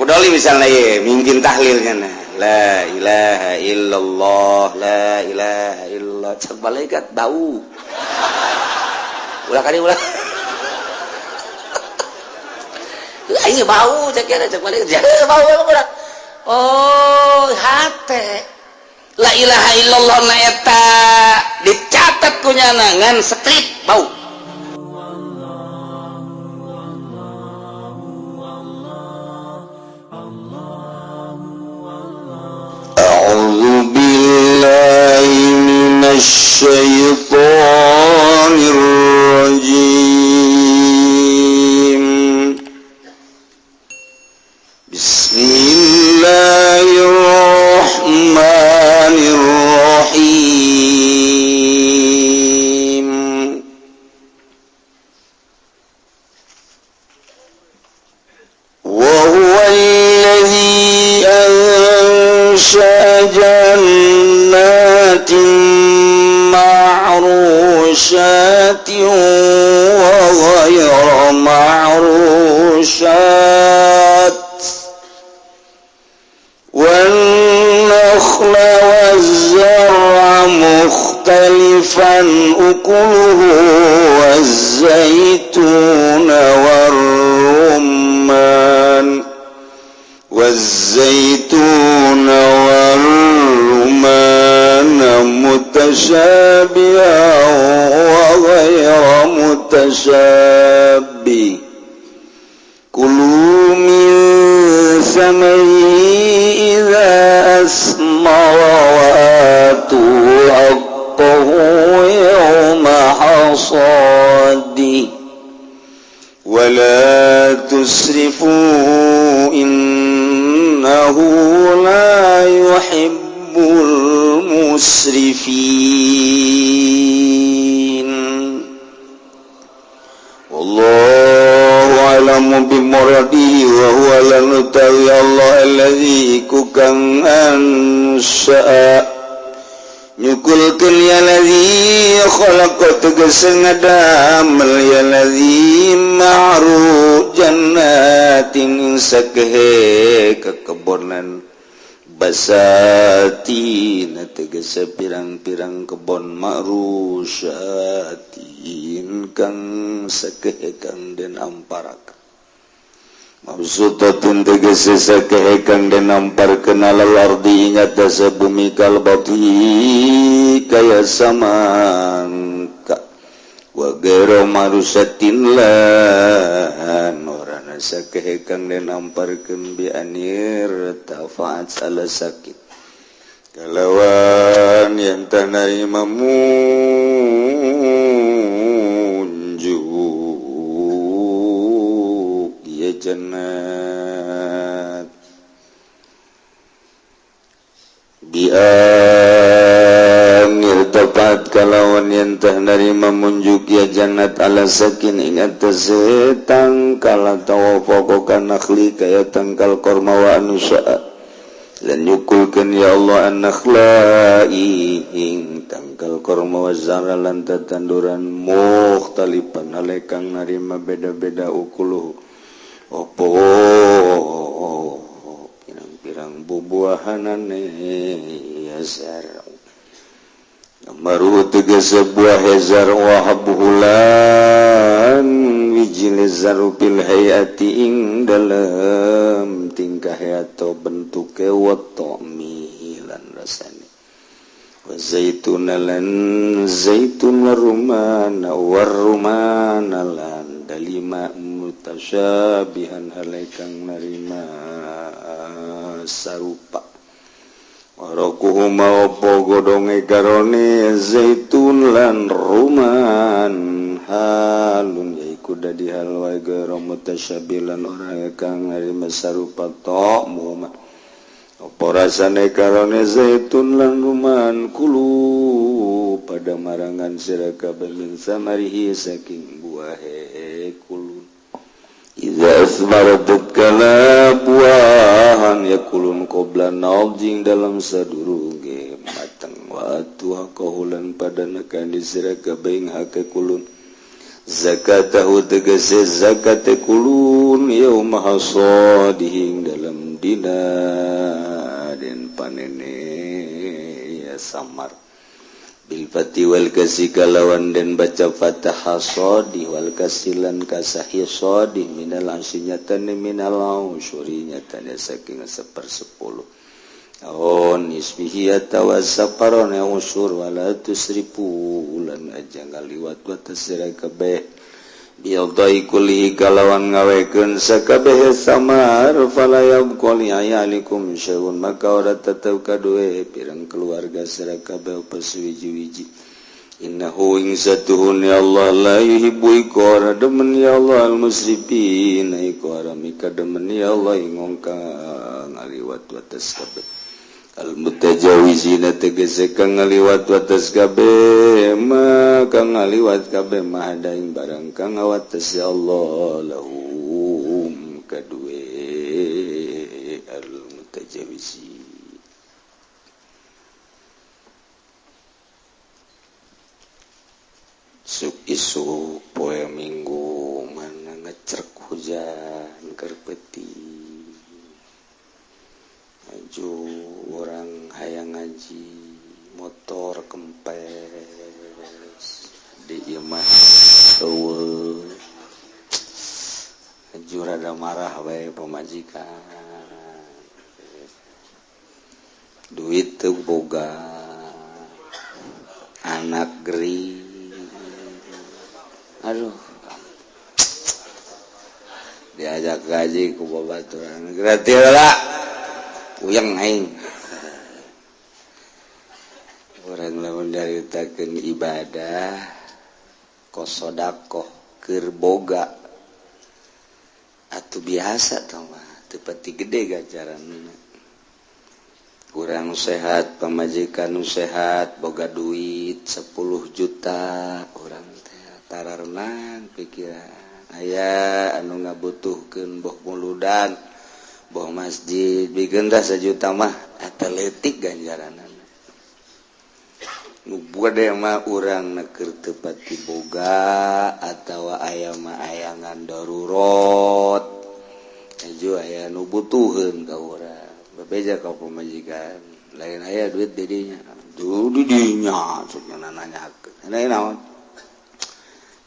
Pudoli misalnya ye mingkin tahlilnya, nah, la ilaha illallah, la ilaha illallah, cek malaikat, bau, ulah kali, ulah. Aing bau, cek ya, cek malaikat bau ulah. Oh, hate la ilaha illallah na eta dicatat ku ngan strip bau. أعوذ بالله من الشيطان الرجيم. بسم الله الرحمن الرحيم. وهو الذي أنشأ جنات معروشات وغير معروشات والنخل والزرع مختلفا أكله والزيتون والرمان والزيتون والرمان متشابها وغير متشابه كلوا من ثمره إذا أثمر وآتوا حقه يوم حصاده ولا تسرفوا إنه لا يحب المسرفين. والله أعلم بمراده. وهو lan utawi Allah الذي kukang أنشأ nyukulkeun ya الذي خلق tegese ngadamel ya الذي ma'ru جنات sakehe kekebonan بساتين tegese pirang-pirang kebon معروشات kang sakehe kang den amparak مبسوطات tegese sakehe kang den amparkeun على الأرض ing atase bumi كالبطيخ kaya samangka وغير معروشات lan ora sakehe kang den amparkeun بأن ارتفعت على الساق kalawan yen tanarima munjuk ya jannat بأن ارتفعت kalawan yen tah narima munjuk ya jannat على الساق ing atase tangkal atawa pokok كالنخل kaya tangkal korma وأنشأ lan nyukulkeun ya Allah النخل ing tangkal korma والزرع lan tetanduran مختلفا hale kang narima beda-beda أكله opo pirang-pirang bubuahanane ya زرع baru tegese buah زرع وحبه lan wiji زرع في الهيئة ing dalam tingkah atau bentuke والطعم lan rasane والزيتون lan zaitun والرمان والرمان lan dalima متشابها hale kang narima sarupa ورقهما opo godonge karone zaitun lan ruman حال yaiku dadi hal wa غير متشابه lan ora kang narima sarupa طعمهما opo rasane karone zaitun lan ruman كلوا pada marangan sira kabeh من ثمره saking buahe kulun إذا أثمر tatkala buahan ya kulun قبل النضج dalam sadurunge mateng وآتوا حقه lan pada nekani sira kabeh ing hake kulun زكاته tegese zakate kulun يوم حصاده dalam dina den panene ya samar bil fati wal kasi kalawan den baca fathah sadi wal kasilan kasahi sadi minal asinyatan minal usyuri nyatane saking 1/10 on ismihi atawa saparon usur wala tusrifu lan aja ngaliwat watas sira kabeh biyadai kulli kalawan ngawekeun sakabeh samar fala yabqa li ayalikum syai'un maka ora tetep kaduwe pirang keluarga sira kabeh apa suwiji-wiji innahu ing satuhun ya Allah la yuhibbu iku ora demen ya Allah al musrifin iku ora mika demen ya Allah ing wong kang ngaliwat watas kabeh al mutajawizina tegese kang ngaliwat wates kabeh ma kang ngaliwat kabeh mahada ing barang kang ngawates ya Allah lahum kaduwe al mutajawizin. Suk isuk poe Minggu mana ngecerk hujan keur peuting maju orang hayang ngaji motor kempes di imah eueuh maju rada marah bae pamajikan duit teu boga anak gering aduh diajak gaji ku babaturan gratis lah puyeng aing urang lamun nyaritakeun ibadah kos sedekah keur boga atuh biasa tah mah teu pati gede ganjaranna kurang sehat pamajikan nu sehat boga duit 10 juta urang teh tararenang pikiran aya anu ngabutuhkeun boh muludan boh masjid bikin dah sejuta mah atletik ganjaranana nu gede mah urang keur teu pati boga atawa aya mah ayangan darurat aju aya nu butuheun ka urang bebeja ka pamajikan lain aya duit didinya duh didinya sok nanyakeun lain naon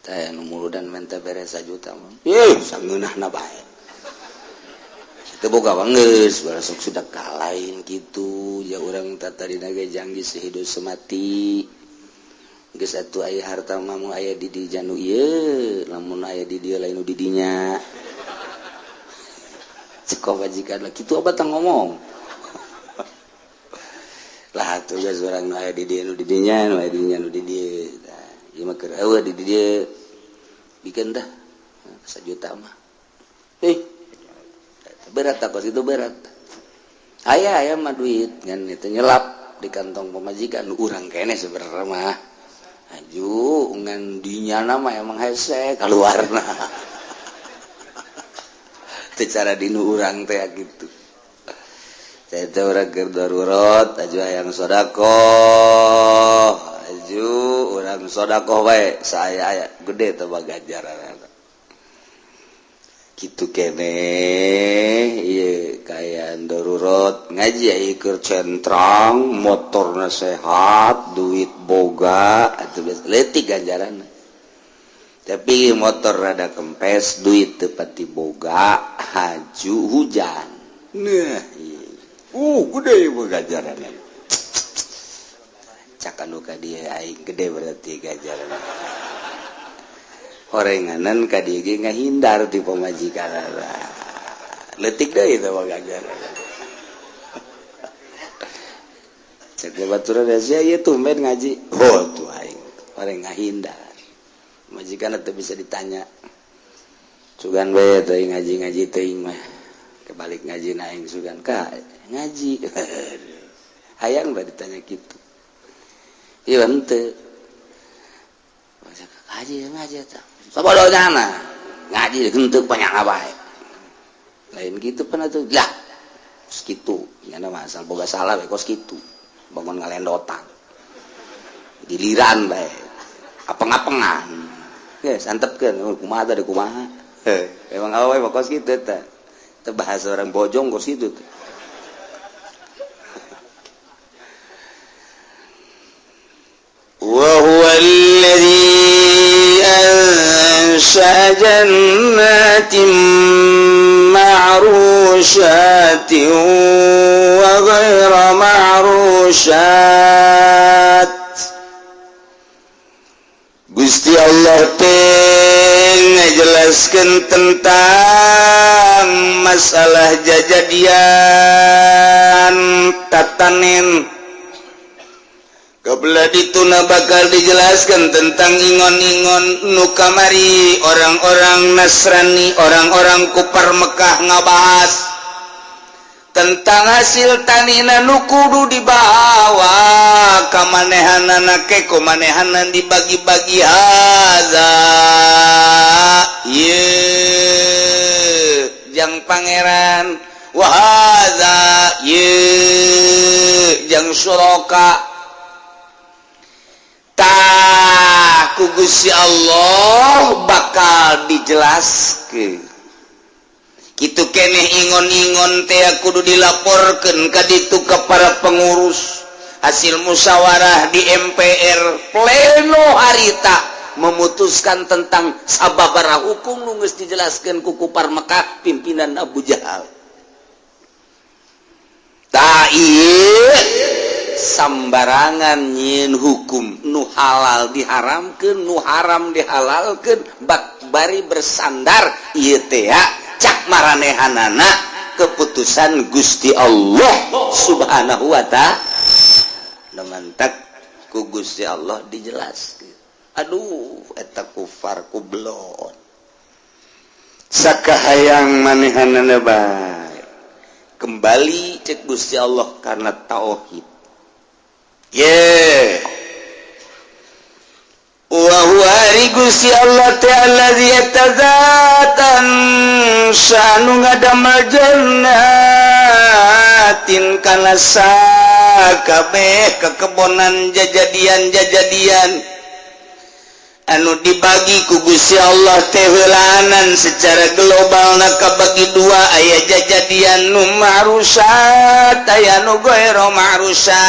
teh nu muludan menta beres sajuta mah ih sangeunahna bae teu boga geus barasok sudah kalain kitu ya urang tadina ge janggi sehidup semati geus atuh aya harta mah mu aya di di janu ieu lamun aya di dieu lain nu di dinya cek majikan lah kitu obat ngomong lah atuh geus urang nu aya di dieu nu di dinya nu aya di dinya nu di dieu tah ieu mah keur eueuh di dieu bikeun tah sajuta mah berat takos itu berat aya aya mah duit ngan itu nyelap di kantong pemajikan urang kene sebenarnya mah aju ngan dinya mah emang hese kaluarna teu cara dinu urang teh kitu teh teh urang keur darurat aju hayang sedekah aju urang sedekah bae saaya aya gede teh ganjaran kitu kene ieu kaayaan darurat ngaji aya keur centrang motorna sehat duit boga atuh leutik ganjaranna tapi motor rada kempes duit teu pati boga haju hujan nah gede ieu ganjaranna cak anu ka dieu aing gede berarti ganjaranna horenganan ka dieu ge ngahindar ti pamajikan leutik deui teh mah ganjaran cek babaturan sia ieu tumben ngaji oh tuh aing horeng ngahindar majikan teu bisa ditanya sugan bae teh ngaji-ngaji teuing mah kebalik ngaji na aing sugan ka ngaji hayang bae ditanya kitu ieu henteu ngaji ngaji eta sabodohna ngaji henteu panyana bae lain kitu pan atuh lah kitu nyana mah asal boga salah we kos kitu bangun ngalendotan giliran bae apeng-apengan geus antepkeun kumaha teh kumaha emang awewe mah kos kitu teh Itu bahasa orang Bojong kok situ tuh. وهو الذي أنشأ جنات معروشات وغير معروشات. Gusti Allah teh ngajelaskeun tentang masalah jajadian tatanen. Kebelah dituna bakal dijelaskan tentang ingon-ingon nu kamari orang-orang Nasrani, orang-orang kupar Mekah ngabahas tentang hasil tanina nu kudu dibawa kamanehanana ke kumanehanan dibagi-bagi. Haza ye jang pangeran, wa haza ye jang syuraka. Tah, ku Gusti Allah bakal dijelaskeun kitu keneh. Ingon-ingon teh kudu dilaporkeun ka ditu ka para pengurus, hasil musyawarah di MPR pleno harita memutuskan tentang sababaraha hukum nu geus dijelaskeun ku kupar Mekah pimpinan Abu Jahal. Tah, ieu sambarangan nyieun hukum, nu halal diharamkeun, nu haram dihalalkeun, bak bari bersandar ieu teh cak maranehanana keputusan Gusti Allah Subhanahu wa Ta'ala. Mantak ku Gusti Allah dijelaskeun. Aduh, eta kufar kublon Sakahayang manehanana bae kembali cek Gusti Allah karena tauhid. Ye wa huwa ari Gusti Allah teh allazi eta zatan sanu ngadamel jannatin kana sakabeh kekebonan, jajadian-jajadian anu dibagi ku Gusti Allah teh heulanan secara global na kabagi dua: aya jajadian nu ma'rusat, aya nu ghairu ma'rusat.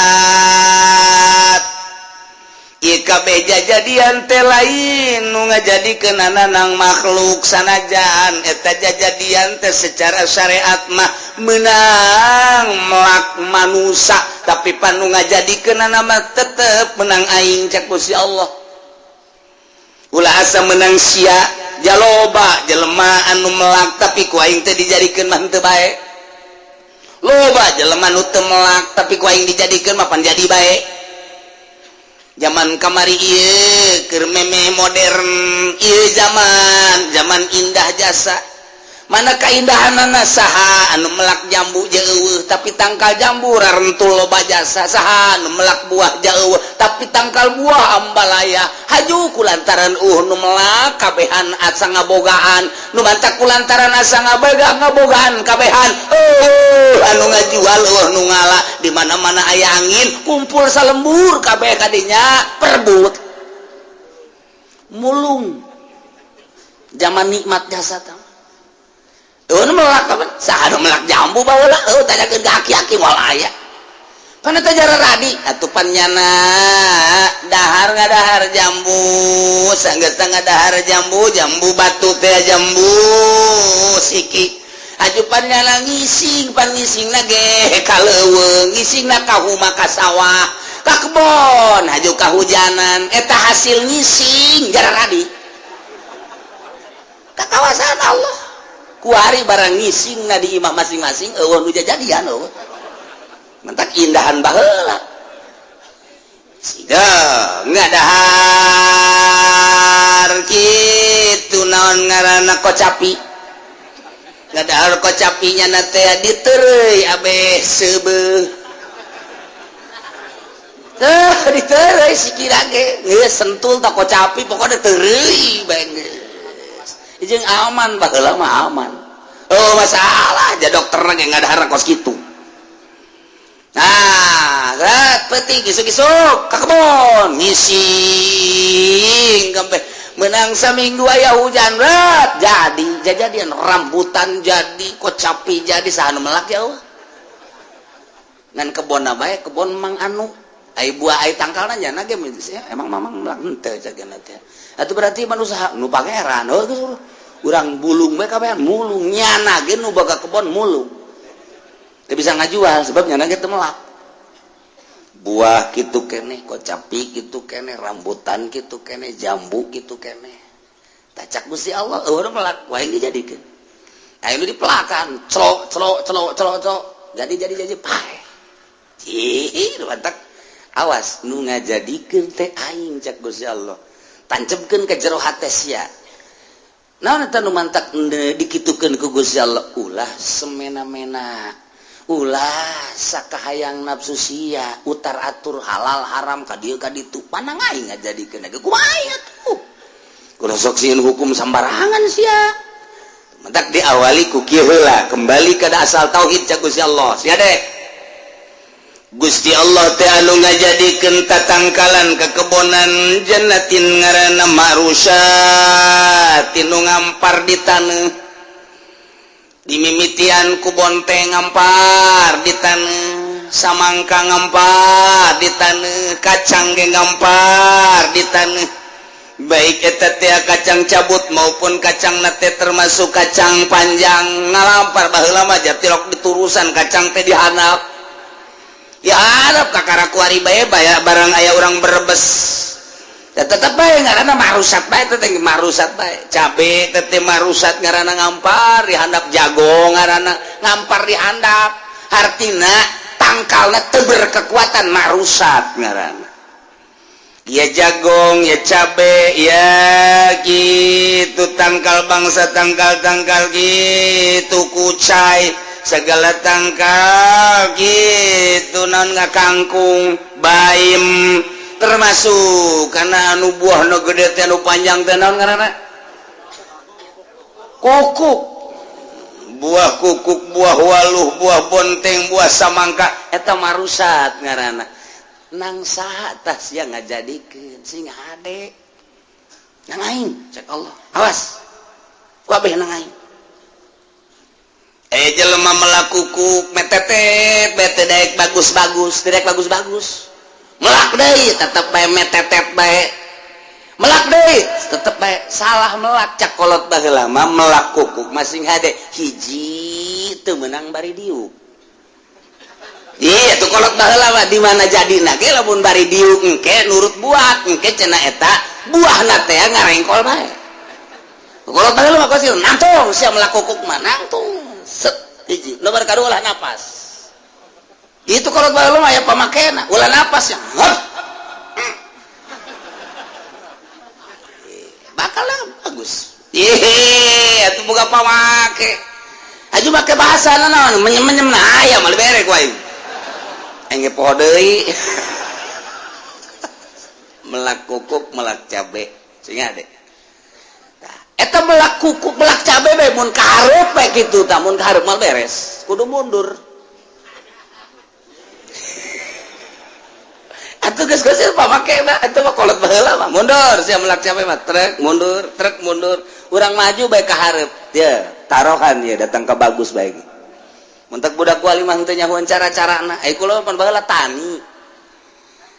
IKB jajadian teh lain nu ngajadikeun nang makhluk, sanajan eta jajadian teh secara syariat mah menang melak manusia, tapi pan nu ngajadikeun mah tetep menang aing cek Gusti Allah. Ulah asa menang sia, jaloba jelema anu melak tapi ku aing teh dijadikeun mah henteu bae. Loba jelema nu teu melak tapi ku aing dijadikeun mah pan jadi bae. Zaman kamari ieu keur meme modern ieu, zaman zaman indah jasa. Mana keindahanana? Saha anu melak jambu jauh tapi tangkal jambu rarentul loba jasa? Saha anu melak buah jauh tapi tangkal buah ambalaya? Haju kulantaran nu melak kabehan asa ngabogaan, nu mantak kulantaran asa ngaboga ngabogaan kabehan. Oh, anu ngajual, oh, nu ngala. Di mana-mana aya angin kumpul salembur kabeh kadinya perebut mulung. Zaman nikmat jasa tah. Oh, melak apa? Saha nu melak jambu baheula? Oh, tanyakeun ka aki-aki moal aya. Kana teh jara radi atuh panyana dahar ngadahar jambu, sanggeus ngadahar jambu, jambu batu teh, jambu siki. Aju panyana ngising, pan ngising na ge ka leuweung, ngising na ka huma, ka sawah, ka kebon, haju kahujanan eta hasil ngising jara radi. Ka kawasan Allah kuari barang ngising na di imah masing-masing eueuh nu jajadian. Eueuh, mentak indahan baheula siga ngadahar kitu naon ngaranna, kocapi. Ngadahar kocapinya na teh ditereuy abeh seubeuh teh, ditereuy sikira ge geus sentul tak kocapi, pokoknya tereuy bae geus jeung aman. Baheula mah aman. Oh, masalah aja dokter ge ngadahar kos kitu. Nah, geus peuting isuk-isuk ka kebon ngising kabeh. Menang seminggu aya hujan berat, jadi jadian rambutan, jadi kocapi, jadi saha nu melak ya Allah? Ngan kebon bae, kebon mang anu ai buah, ai tangkalna nya ge emang mamang melak henteu cagana teh. Atuh berarti manusia nu pangeran. Oh, geus urang bulung bae kabehan, mulung nyana ge nu boga kebon mulung. Teu bisa ngajual sebab nyana ge teu melak. Buah gitu keneh, kocapi gitu keneh, rambutan gitu keneh, jambu gitu keneh. Tacak Gusti Allah eueuh melak wae dijadikeun. Aya nu dipelakan, celok celok celok celok celok, jadi jadi jadi pae. Ih, mantak awas nu ngajadikeun teh aing, cak Gusti Allah. Tancepkeun ke jero hate sia. Naon eta nu mantak dikitukeun ku Gusti Allah? Ulah semena-mena, ulah sakahayang nafsu sia, utar atur halal haram ka dieu ka ditu. Panang aing ngajadikeun ge kumaha atuh? Kudu sok sieun hukum sambarangan sia. Mentak diawali ku kieu heula, kembali ke asal tauhid cak Gusti Allah. Sia deh. Gusti Allah teh anu ngajadikeun tatangkalan kekebonan jannatin ngaranna ma'rusyatin nu ngampar di taneuh, dimimitian ku bonteng ngampar di taneuh, samangka ngampar di taneuh, kacang ge ngampar di taneuh, baik eta teh kacang cabut maupun kacang nate, termasuk kacang panjang ngalampar. Baheula mah jatilok diturusan kacang teh dihandap ya hadap kakara kuari bae bae barang aya urang Brebes ya tetep bae ngaranna marusat bae teh, marusat bae. Cabe teh marusat ngaranna, ngampar di handap. Jago ngaranna ngampar di handap, artina tangkalna teu berkekuatan, marusat ngaranna. Ya jagong ya, cabe ya gitu, tangkal bangsa tangkal-tangkal gitu, kucai segala tangkal gitu, naon nggak, kangkung, baim, termasuk karena anu buah nu gede teh, anu panjang teh, naon ngaranna, kukuk, buah kukuk, buah waluh, buah bonteng, buah samangka, eta marusat ngaranna. Nang saha tah sia ngajadikeun? Sing hade nang aing, cek Allah. Awas kabeh nang aing. Eh, jelema melak kukuk metetet bete daek bagus-bagus, tidak bagus-bagus, melak deui tetep bae metetet bae, melak deui tetep bae salah melak. Cak kolot baheula mah melak kukuk masing hade, hiji teu meunang bari diuk. Iya tuh kolot baheula mah di mana jadina ge lamun bari diuk engke nurut buah, engke cenah eta buahna teh ngarengkol bae. Kolot baheula mah kosil nangtung sia melak kukuk mah nangtung set hiji, nomor kadua ulah napas. Itu kolot baheula mah aya pamakena ulah napas ya. Hop. Bakal bagus. Ih, atuh boga pamake. Aju make bahasa naon, menyem-menyem nah aya mah bere ku aing. Aing ge poho deui. Melak kukuk, melak cabe. Sing ade. Tah, eta melak kukuk, melak cabe bae mun kahareup bae kitu tah, mun kahareup mah beres. Kudu mundur. Atuh geus geus pamake mah eta mah kolot baheula mah mundur sia melak cabe mah, trek mundur, trek mundur, urang maju bae ka hareup. Ya, tarohan ya datang ke bagus bae. Mentak budak kuali mah henteu nyahoan cara-carana. Ai kula pan baheula tani.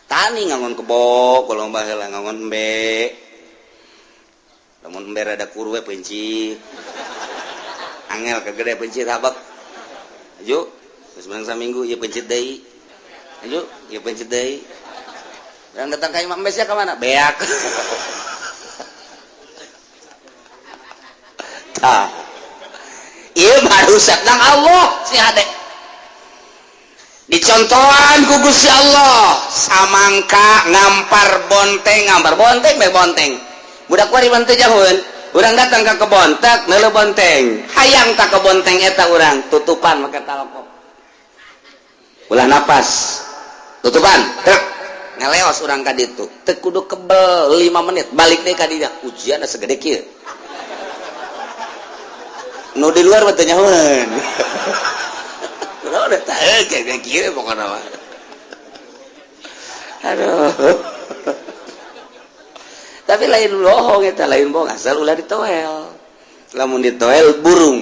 Tani ngangon kebo, kula baheula ngangon embe. Lamun embe rada kuru we pencit. Angel kegede pencit habak. Aju, geus menang saminggu ieu pencit deui. Aju, ieu pencit deui. Urang datang ka imah, embe sia ka mana? Beak. Tah. Ieu marusak nang Allah si hade. Dicontohan ku Gusti Allah samangka ngampar bonteng, ngampar bonteng bae bonteng. Budak wari mah teu jauheun. Urang datang ka kebon tak neuleuh bonteng. Hayang tak ke bonteng eta urang tutupan make talokok. Ulah napas. Tutupan, trek. Ngeleos urang ka ditu. Teu kudu kebel 5 menit balik deui ka dinya. Ujian segede kieu. Nu di luar mah teu nyahoeun. Udah tah kayak kieu pokona mah. Aduh. Tapi lain bohong eta, lain bohong, asal ulah ditoel. Lamun ditoel burung.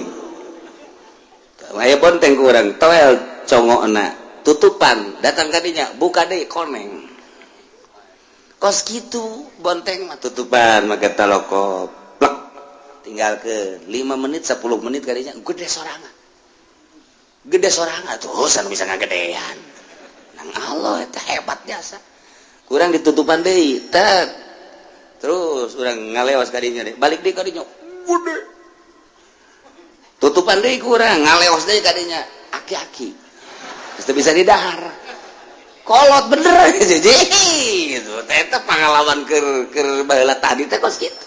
Aya bonteng ku urang toel congokna, tutupan, datang kadinya buka deui, koneng. Kos kitu bonteng mah, tutupan make taloko plek, tinggal ke 5 menit, 10 menit kadinya gede sorangan. Gede sorangan tuh anu bisa ngagedean. Nang Allah eta hebat jasa. Kurang ditutupan deui, tek. Terus urang ngalewas kadinya deh, balik deui kadinya gede. Tutupan deui, kurang ngalewas deui kadinya, aki-aki. Terus bisa didahar. Kolot bener jadi gitu. Eta pengalaman keur keur baheula tadi teh kos kitu.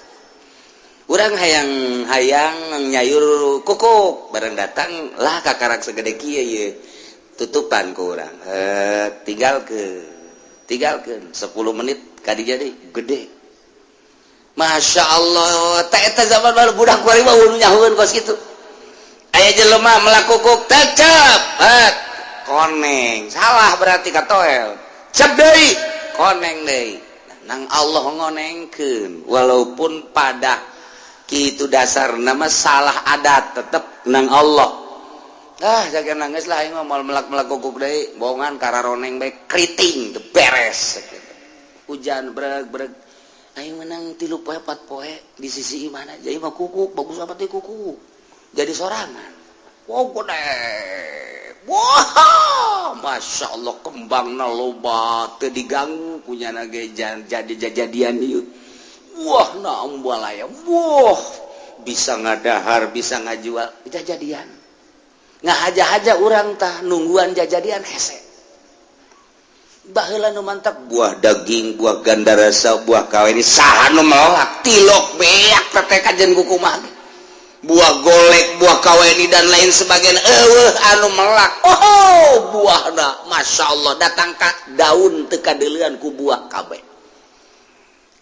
Urang hayang hayang nyayur kukuk, bareng datang lah kakarak segede kieu ye. Tutupan ku urang. Tinggal ke 10 menit kadinya deui gede. Masya Allah, teh eta zaman baru budak kuari mah nyahueun kos kitu. Aya jelema melak kukuk, tecep, koneng. Salah berarti katoel. Cep deui, koneng deui. Nang Allah ngonengkeun walaupun pada kitu dasar nama salah adat, tetep nang Allah. Ah, jaga nangis lah, aing mah moal melak-melak kukuk deui, bohongan kararoneng bae, keriting teu beres gitu. Hujan breg breg. Aing menang 3 poe, 4 poe di sisi mana jadi mah kukuk bagus apa teh, kukuk jadi sorangan. Wow, gede. Wah, masya Allah, kembangna loba, teu diganggu kunyana ge jadi jajadian ieu. Wah, na ambalaya. Wah, bisa ngadahar, bisa ngajual jajadian. Ngahaja-haja urang tah nungguan jajadian hese. Baheula nu mantap buah daging, buah gandarasa, buah kaweni, saha nu melak tilok beak teh kajen kukumaha. Buah golek, buah kaweni, dan lain sebagainya, eueuh anu melak. Oh, buahna Masya Allah, datang ka daun teu kadeulean ku buah kabeh.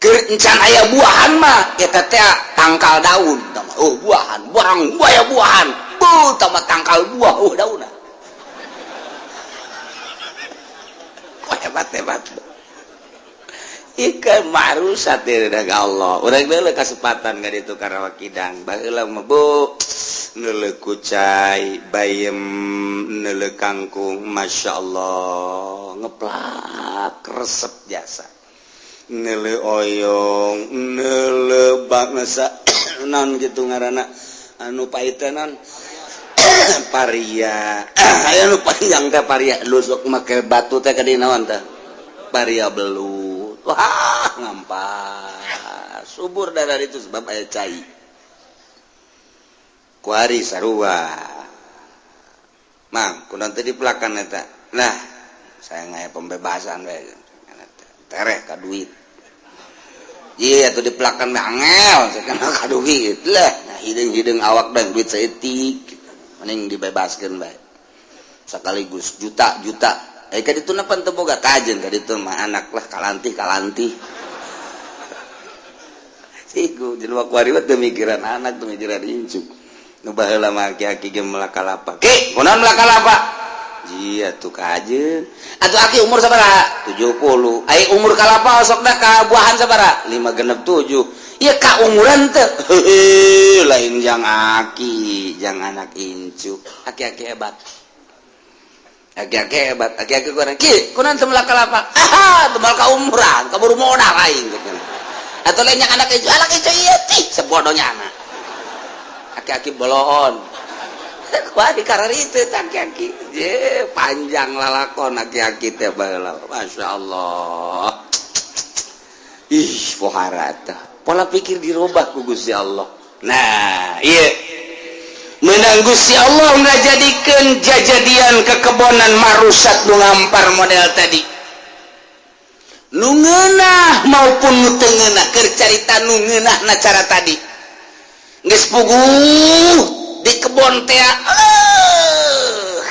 Keur encan aya buahan mah eta teh tangkal daun. Oh, buahan, barang buaya buahan. Bu, tama tangkal buah, oh daunna. Kok hebat hebat. Ikan marusat dari Allah. Urang deuleu kasempatan ka ditu Karawa Kidang. Baheula mah, Bu, neuleu kucai, bayem, neuleu kangkung, Masya Allah, ngeplak resep jasa. Neuleu oyong, neuleu bangsa non gitu ngaranna anu paitenan paria. Aya nu panjang teh paria, lusuk make batu teh ka naon teh? Paria belut. Wah, ngampas subur darah itu sebab aya cai. Kuari sarua mang kunaon teh dipelakan eta. Nah, saya ngaya pembebasan we tereh ka duit. Iya tuh dipelakan angel, saya kena ka duit lah. Nah, hideung-hideung awak dan duit saeutik mending dibebaskeun bae sekaligus juta-juta. Eh, ka ditu pan teu boga kajen, ka ditu mah anak lah, kalantih kalantih. Siku jelema kuari mah teu mikiran anak, teu mikiran incu. Nu baheula mah aki-aki ge melak kalapa. Ki, kunaon melak kalapa? Jia tuh kajen. Atuh aki umur sabaraha? 70. Ai umur kalapa osokna ka buahan sabaraha? 5 genep 7. Ieu ka umuran teu? Lain jang aki, jang anak incu. Aki-aki hebat. Aki-aki hebat, aki-aki kurang. Ki, kunaon teu melak kalapa? Ah, teu ka umuran, kaburu modal aing gitu. Atau lainnya anak incu, anak incu ieu tih sebodohnya anak. Aki-aki boloon. Wah, di karar itu aki-aki. Je, panjang lalakon aki-aki teh baheula. Masya Allah. Ih, pohara teh. Pola pikir dirubah ku Gusti Allah. Nah, iya. Menang Gusti Allah ngajadikeun jajadian kekebonan marusat nu ngampar model tadi. Nu ngeunah maupun nu teu ngeunah, keur carita nu ngeunah na cara tadi. Geus puguh di kebon teh,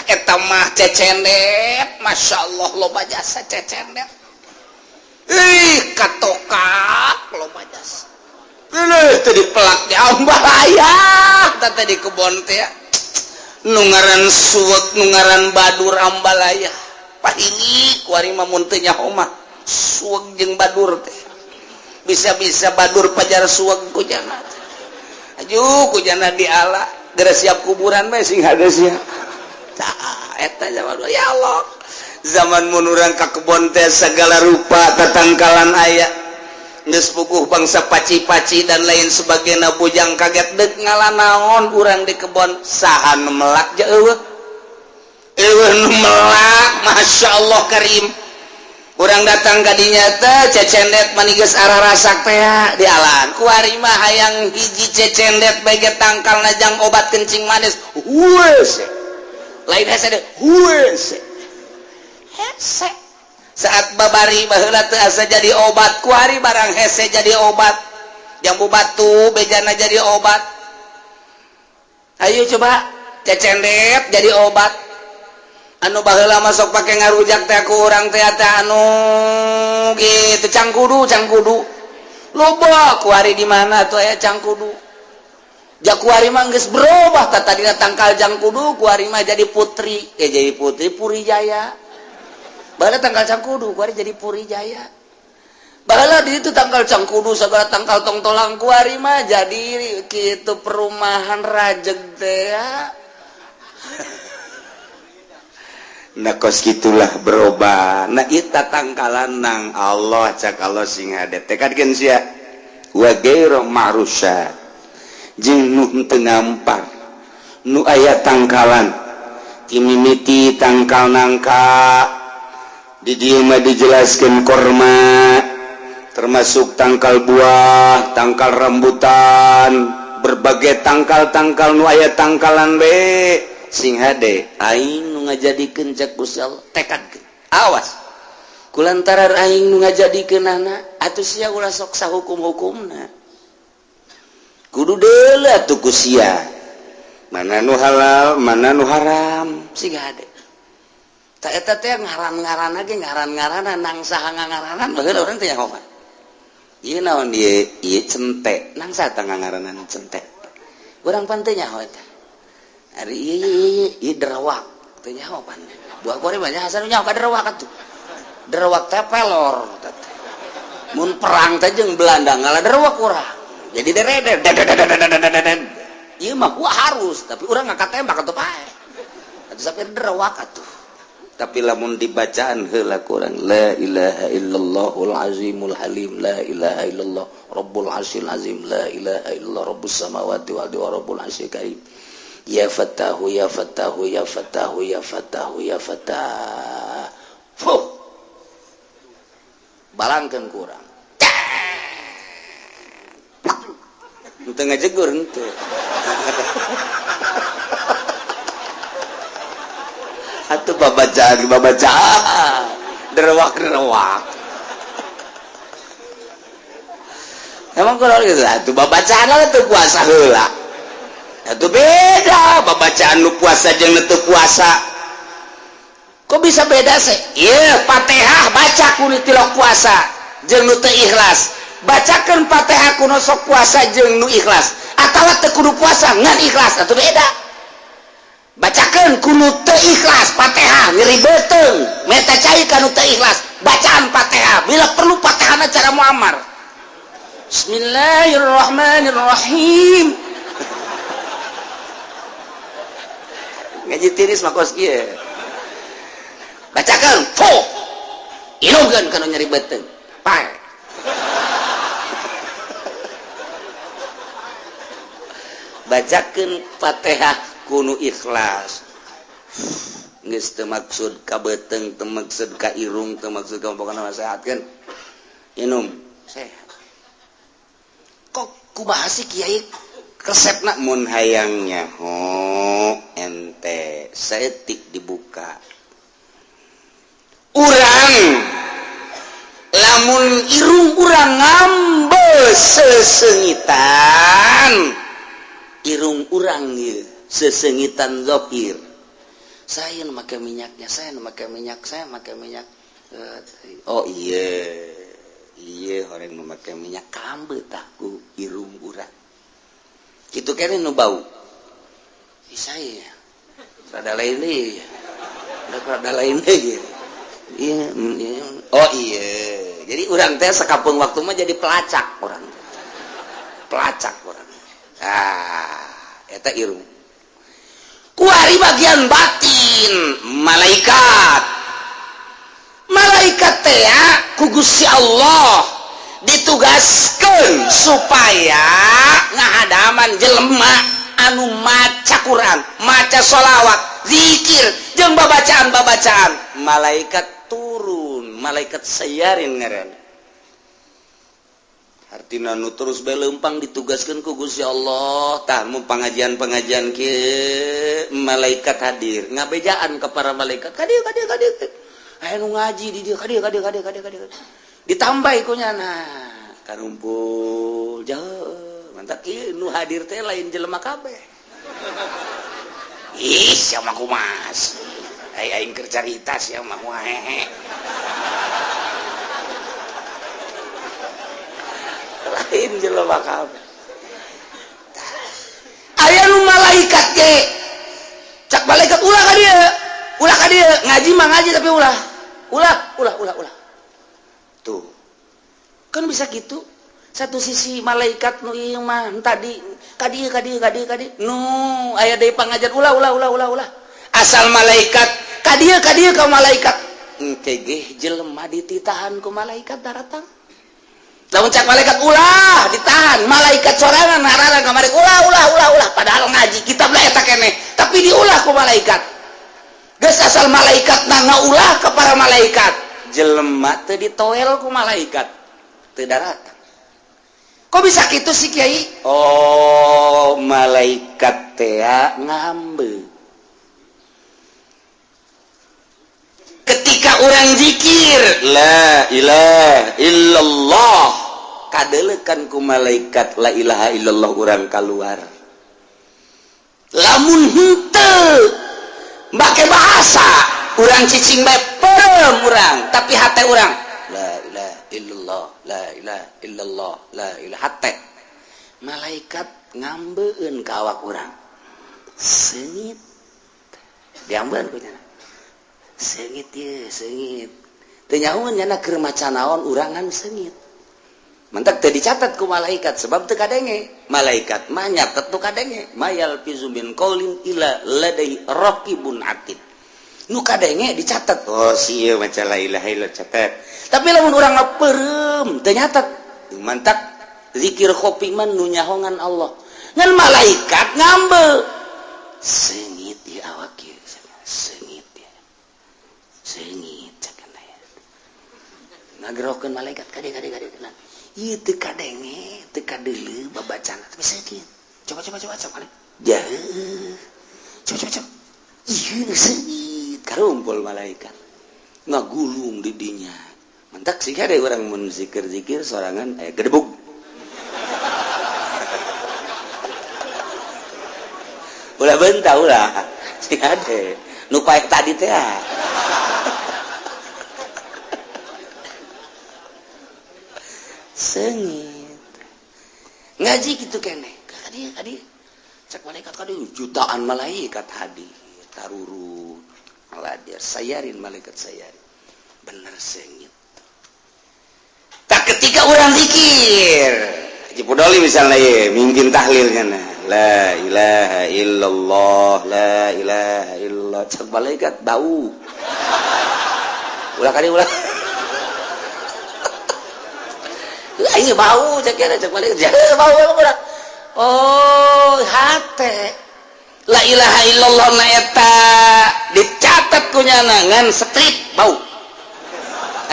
eta mah cecendet, Masya Allah, loba jasa cecendet. Ih, katokak loba jasa. Leuh, teu dipelak di ambalaya teh di kebon teh. Nu ngaran suweg, nu ngaran badur, ambalaya. Pahili kuari mah mun teu nyaho mah suweg jeung badur teh. Bisa-bisa badur pajar suweg ku jana. Ajuh ku jana diala, geura siap kuburan bae sing hade sia. Tah eta zaman ya Allah. Zaman mun urang ka kebon teh segala rupa tatangkalan aya. Geus puguh bangsa paci-paci dan lain sebagainya bujang kaget dek ngala naon urang di kebon saha nu melak ja eueuh. Eueuh nu melak Masya Allah karim. Urang datang ka dinya teh cecendet mani geus ararasak teh dialaan. Kuari mah hayang hiji cecendet bae ge tangkal najang obat kencing manis. Hueus. Lain hese deui, hueus. Hese. Saat babari baheula teu asa jadi obat, kuari barang hese jadi obat. Jambu batu bejana jadi obat. Ayo coba cecendet jadi obat. Anu baheula masuk pake ngarujak teh ku urang teh teh anu gitu cangkudu cangkudu. Loba kuari di mana tuh aya cangkudu. Ja kuari mah geus berubah tah tadina tangkal cangkudu kuari mah jadi putri, jadi putri Puri Jaya. Baheula tangkal cangkudu kuari jadi Puri Jaya. Baheula di itu tangkal cangkudu segala tangkal tongtolang kuari mah jadi kitu perumahan rajeg teh. Nah kos gitulah berubah. Nah ita tangkalan nang Allah cak Allah sing hade tekadkeun sia wa ghairu ma'rusat jeung nu teu ngampar nu aya tangkalan timimiti tangkal nangka di dieu mah dijelaskeun korma termasuk tangkal buah, tangkal rambutan, berbagai tangkal-tangkal nu aya tangkalan be sing hade aing nu ngajadikeun cek Gusti Allah tekadkeun awas kulantaran aing nu ngajadikeunana atuh sia ulah sok sahukum-hukumna kudu deuleu atuh ku sia mana nu halal mana nu haram sing hade ta eta teh ngaran-ngaranna ge ngaran-ngaranna nang saha ngangaranan baheula urang teh nyaho mah ieu naon ieu ieu cente nang saha tah ngangaranan cente urang pan teu nyaho eta. Ari ieu ieu derawak teu nyaho pan. Buah kuari mah asa nu nyaho ka derawak atuh. Derawak teh pelor teh. Mun perang teh jeung Belanda ngalah derawak urang. Jadi dereder. Ieu mah gua harus, tapi urang ngangkat tembak atuh pae. Atuh sampai derawak atuh. Tapi lamun dibacaan heula kurang la ilaha illallahul azimul halim la ilaha illallah rabbul arsyil azim la ilaha illallah rabbus samawati wal ardi wa rabbul arsyil karim. Ya Fatahu ya Fatahu ya Fatahu ya Fatahu ya Fatah. Fuh. Balangkeun kurang. Henteu ngajegur henteu. Atuh babacaan babacaan. Derewak-derewak. Emang kurang gitu atuh babacaan lah teu puasa heula. Itu beda babacaan nu puasa jeung nu teu puasa. Kok bisa beda sih? Iya, Fatihah baca ku nu tilok puasa jeung nu teu ikhlas. Bacakeun Fatihah ku nu sok puasa jeung nu ikhlas. Atawa teu kudu puasa ngan ikhlas, atuh beda. Bacakeun ku nu teu ikhlas Fatihah nyeri beuteung, meta cai ka nu teu ikhlas. Bacaan Fatihah bila perlu Fatihahna cara Muammar. Bismillahirrahmanirrahim. Ngaji tiris mah kos kieu. Bacakeun, fu. Inungkeun kana nyeri beuteung. Pae. Bacakeun Fatihah kudu ikhlas. Geus teu maksud ka beuteung, teu maksud ka irung, teu maksud ka pokona mah sehatkeun. Inum, sehat. Kok kumaha sih kiai resepna mun hayang nyaho ente saeutik dibuka. Urang lamun irung urang ngambe sesengitan, irung urang ieu sesengitan zahir. Saya nu make minyaknya, saya nu make minyak, saya make minyak. Oh iya, iya orang nu make minyak kambe tah ku irung urang. Kitu kene nu bau. Ih saya rada lain deui. Rada lain deui. Iya, iya. Oh iya. Jadi urang teh sakapeung waktu mah jadi pelacak urang. Pelacak urang. Ah, eta irung. Kuari bagian batin malaikat. Malaikat teh ku Gusti Allah ditugaskan supaya ngahadaman jelema anu maca Quran, maca sholawat, zikir, jeung babacaan-babacaan. Malaikat turun, malaikat sayarin ngaran. Artina nu terus bae leumpang ditugaskeun ku Gusti Allah. Tah, mun pengajian-pengajian kieu malaikat hadir, ngabejaan ke para malaikat, "Ka dieu, ka dieu, ka dieu. Aya nu ngaji di dieu, ka dieu, ka dieu, ka dieu, ka dieu, ka dieu." Ditambah ku nyana. Karumpul jauh. Mantap ieu nu hadir teh lain jelema kabeh. Ih, sia mah kumas. Ai aing keur carita sia mah kumaha hehe. Lain jelema kabeh. Aya nu malaikat ge. Cak malaikat ulah ka dieu. Ulah ka dieu, ngaji mah ngaji tapi ulah. Ulah, ulah, ulah, ulah. Tuh. Kan bisa gitu. Satu sisi malaikat nu ieu mah tadi ka dieu, ka dieu, ka dieu, ka dieu. Nu aya deui pangajar ulah, ulah, ulah, ulah, ulah. Asal malaikat ka dieu, ka dieu ka malaikat. Engke ge jelema dititahan ku malaikat daratang. Lamun cak malaikat ulah ditahan, malaikat sorangan ngarana kamari ulah, ulah, ulah, ulah, padahal ngaji kitab lah eta keneh, tapi diulah ku malaikat. Geus asal malaikat na ngaulah ke para malaikat, jelema teu ditoel ku malaikat, teu daratang. Kok bisa gitu sih, Kiai? Oh, malaikat teh ngambe. Ketika orang zikir la ilaha illallah, kadelekan ku malaikat la ilaha illallah urang keluar. Lamun henteu make bahasa urang cicing bae perem urang, tapi hate urang la ilaha illallah, la ilaha illallah, la ilaha, hate malaikat ngambeun ka awak urang. Seungit diambeun ku nya. Seungit ye, seungit. Teu nyahoeun nyana keur maca naon urangan seungit. Mantak teu dicatat ku malaikat sebab teu kadenge. Malaikat mah nyatet tu kadenge. Ma yalfizu min qaulin illa ladaihi raqibun atid. Nu kadenge dicatat. Oh, si ieu maca la ilaha illallah catat. Tapi lamun urang mah peureum teu nyatet. Mantak zikir khofi mah nu nyahongan Allah. Ngan malaikat ngambe. Seungit di awak ieu, seungit ya. Seungit cek teh. Ngagerokeun malaikat kade kade kade kade. Ieu teu kadenge, teu kadeuleu babacana tapi seungit. Coba coba coba coba. Ja. Coba coba coba. Ieu seungit karumpul malaikat. Ngagulung di dinya. Mantak sih ada orang mun zikir-zikir sorangan aya gedebug. Ulah bentah ulah. Sing ade. Nu paek tadi teh. Seungit. Ngaji gitu keneh. Ka dieu, ka dieu. Cek malaikat ka dieu jutaan malaikat hadir. Tarurut. Hadir sayarin malaikat sayarin. Bener seungit. Tak ketika orang zikir Haji Pudoli misalnya ye, mungkin tahlilnya nah. La ilaha illallah, la ilaha illallah. Cek malaikat bau. Ulah kali ulah. Aing bau cek kira cek malaikat. Bau ulah. Oh, hate. La ilaha illallah na eta dicatat ku nyana ngan strip bau.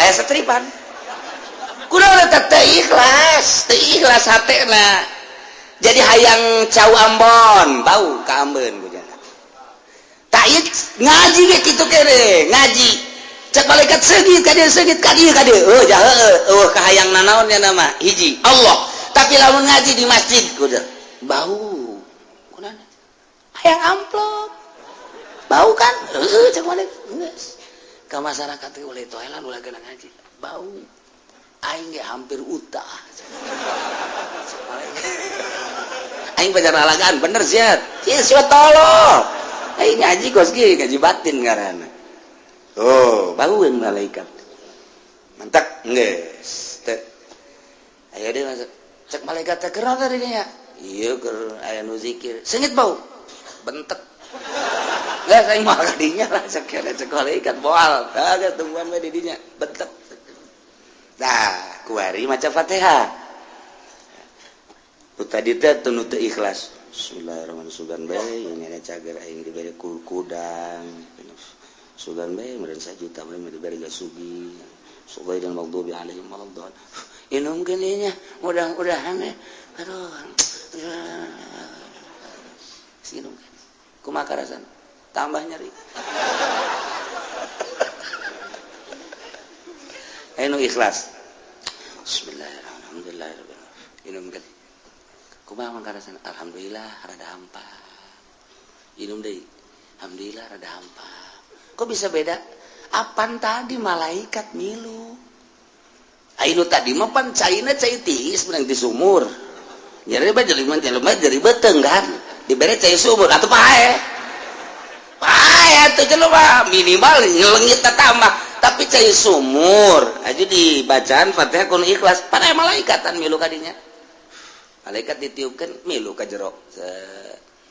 Aya setripan. Kunaon eta teu ikhlas hatena. Jadi hayang cau Ambon, bau ka Ambon ku nyana. Tak ieu ngaji ge kitu kene, ngaji. Cek malaikat seungit ka dieu, seungit ka dieu, ka dieu. Oh, jah heueuh, eueuh kahayang nanaon nya nama hiji Allah. Tapi lamun ngaji di masjid kudu bau. Kunaon? Hayang amplop. Bau kan? Heueuh cek malaikat. Geus. Ka masyarakat teh ulah toelan ulah geuna ngaji. Bau. Aing ge hampir utah. Aing pacar alagaan bener sia. Sia sia tolol. Aing ngaji kos ge ngaji batin ngaranna. Oh, baueun malaikat. Mantak Geus teu aya deui masuk. Cek malaikat teh, "Keur tadi nya?" "Ieu keur aya nu zikir." "Seungit bau bentek." "Geus, aing moal ka dinya lah," cek cek malaikat, "moal. Tah, geus tungguan we di dinya, bentek." Nah, kuari maca Fatihah. Nu tadi teh teu, nu teu ikhlas. Bismillahirrahmanirrahim. Sugan bae ini ada cager aing dibere kudang. Sugan bae meureun sajuta bae dibere sugih. Ghairil maghdubi alaihim waladdallin. Inumkeun ieu nya, mudah-mudahan ya. Aduh. Minum. Kumaha karasana? Tambah nyeri. Ayo ikhlas. Bismillahirrahmanirrahim. Inumkeun. Kumaha mangkarasana? Alhamdulillah rada hampa. Inum deui. Alhamdulillah rada hampa. Kok bisa beda? Apan tadi malaikat milu. Ayo tadi mah pan caina cai tiis menang di sumur. Nyeri bae jelema jelema jadi beteng kan. Dibere cai sumur atuh pae. Pae atuh jelema minimal nyelengit tambah. Tapi cai sumur aja dibacaan Fatihah kudu ikhlas, pan aya malaikatan milu kadinya. Malaikat ditiupkan milu ka jero.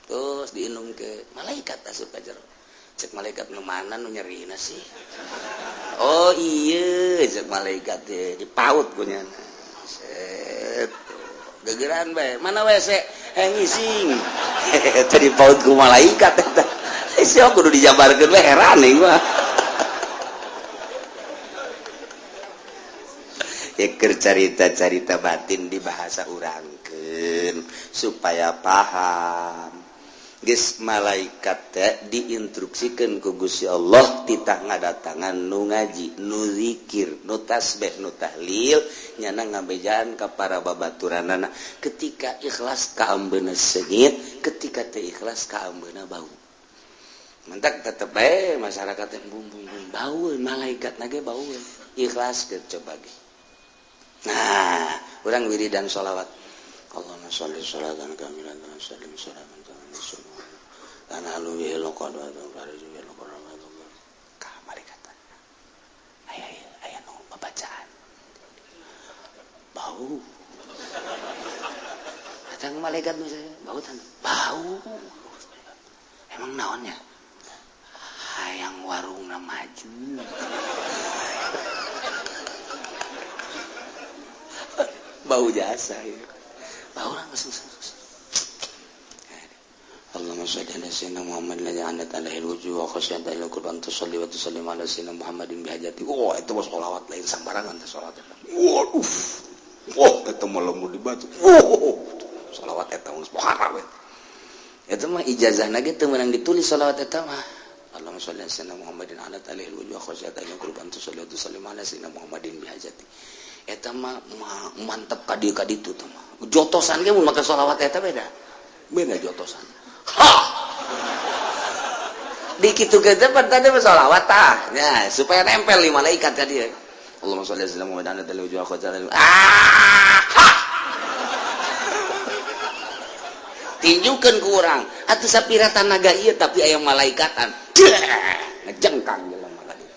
Terus diinum ke malaikat asup ka jero. Cek malaikat, "Nu mana nu nyerina sih?" "Oh iya," cek malaikat teh, dipaut ku nyana. Set. Gegeran bae. "Mana WC?" "Hayang ngising." Eta dipaut ku malaikat eta. Sia kudu dijabarkeun we, heran aing mah. Ya, keur carita-carita batin di bahasa urangkeun supaya paham. Geus malaikat teh diinstruksikeun ku Gusti Allah titah ngadatangan nu ngaji, nu zikir, nu tasbih, nu tahlil, nyana ngabejaan ka para babaturanana. Ketika ikhlas kaambeuna seungit, ketika teu ikhlas kaambeuna bau. Mentak tetep bae masyarakat teh bum bum bum bau, malaikat nage bau. Ikhlas ke coba ge. Nah, urang wiridan sholawat. Allahumma sholli sholatan kamilatan sallim salaman karena lu ka malaikat, aya aya nu babacaan bau. Datang malaikat misalnya, bau tan bau. "Emang naonnya?" "Hayang warungna maju." Bau jasa ya. Bau langsung. Allahumma sholli ala sayyidina Muhammad alladzi anat alaihi alwujuh wa khasyat alaihi qurban tusalli wa tusallim ala sayyidina Muhammadin bihajati. Wah, itu mah sholawat lain sambarangan teh sholawat. Waduh. Wah, eta mah lamun dibaca. Wah, sholawat eta mah muharram eta. Eta mah ijazahna ge teu meunang ditulis sholawat eta mah. Allahumma sholli ala sayyidina Muhammadin anat alaihi alwujuh wa khasyat alaihi qurban tusalli wa tusallim ala sayyidina Muhammadin bihajati. Eta mah mantep ka dieu ka ditu teh mah. Jotosan ge mun make sholawat eta beda. Beda jotosan. Ha! Dikitu ge pan tadi mah sholawat tah. Ya, supaya nempel di malaikat ka dieu. Allahumma sholli ala sayyidina Muhammadin anat alaihi wujuh wa ah! Ha! Tinjukeun ku urang. Atuh sapira tanaga ieu tapi aya malaikatan. Ngejengkang jelema ka dieu.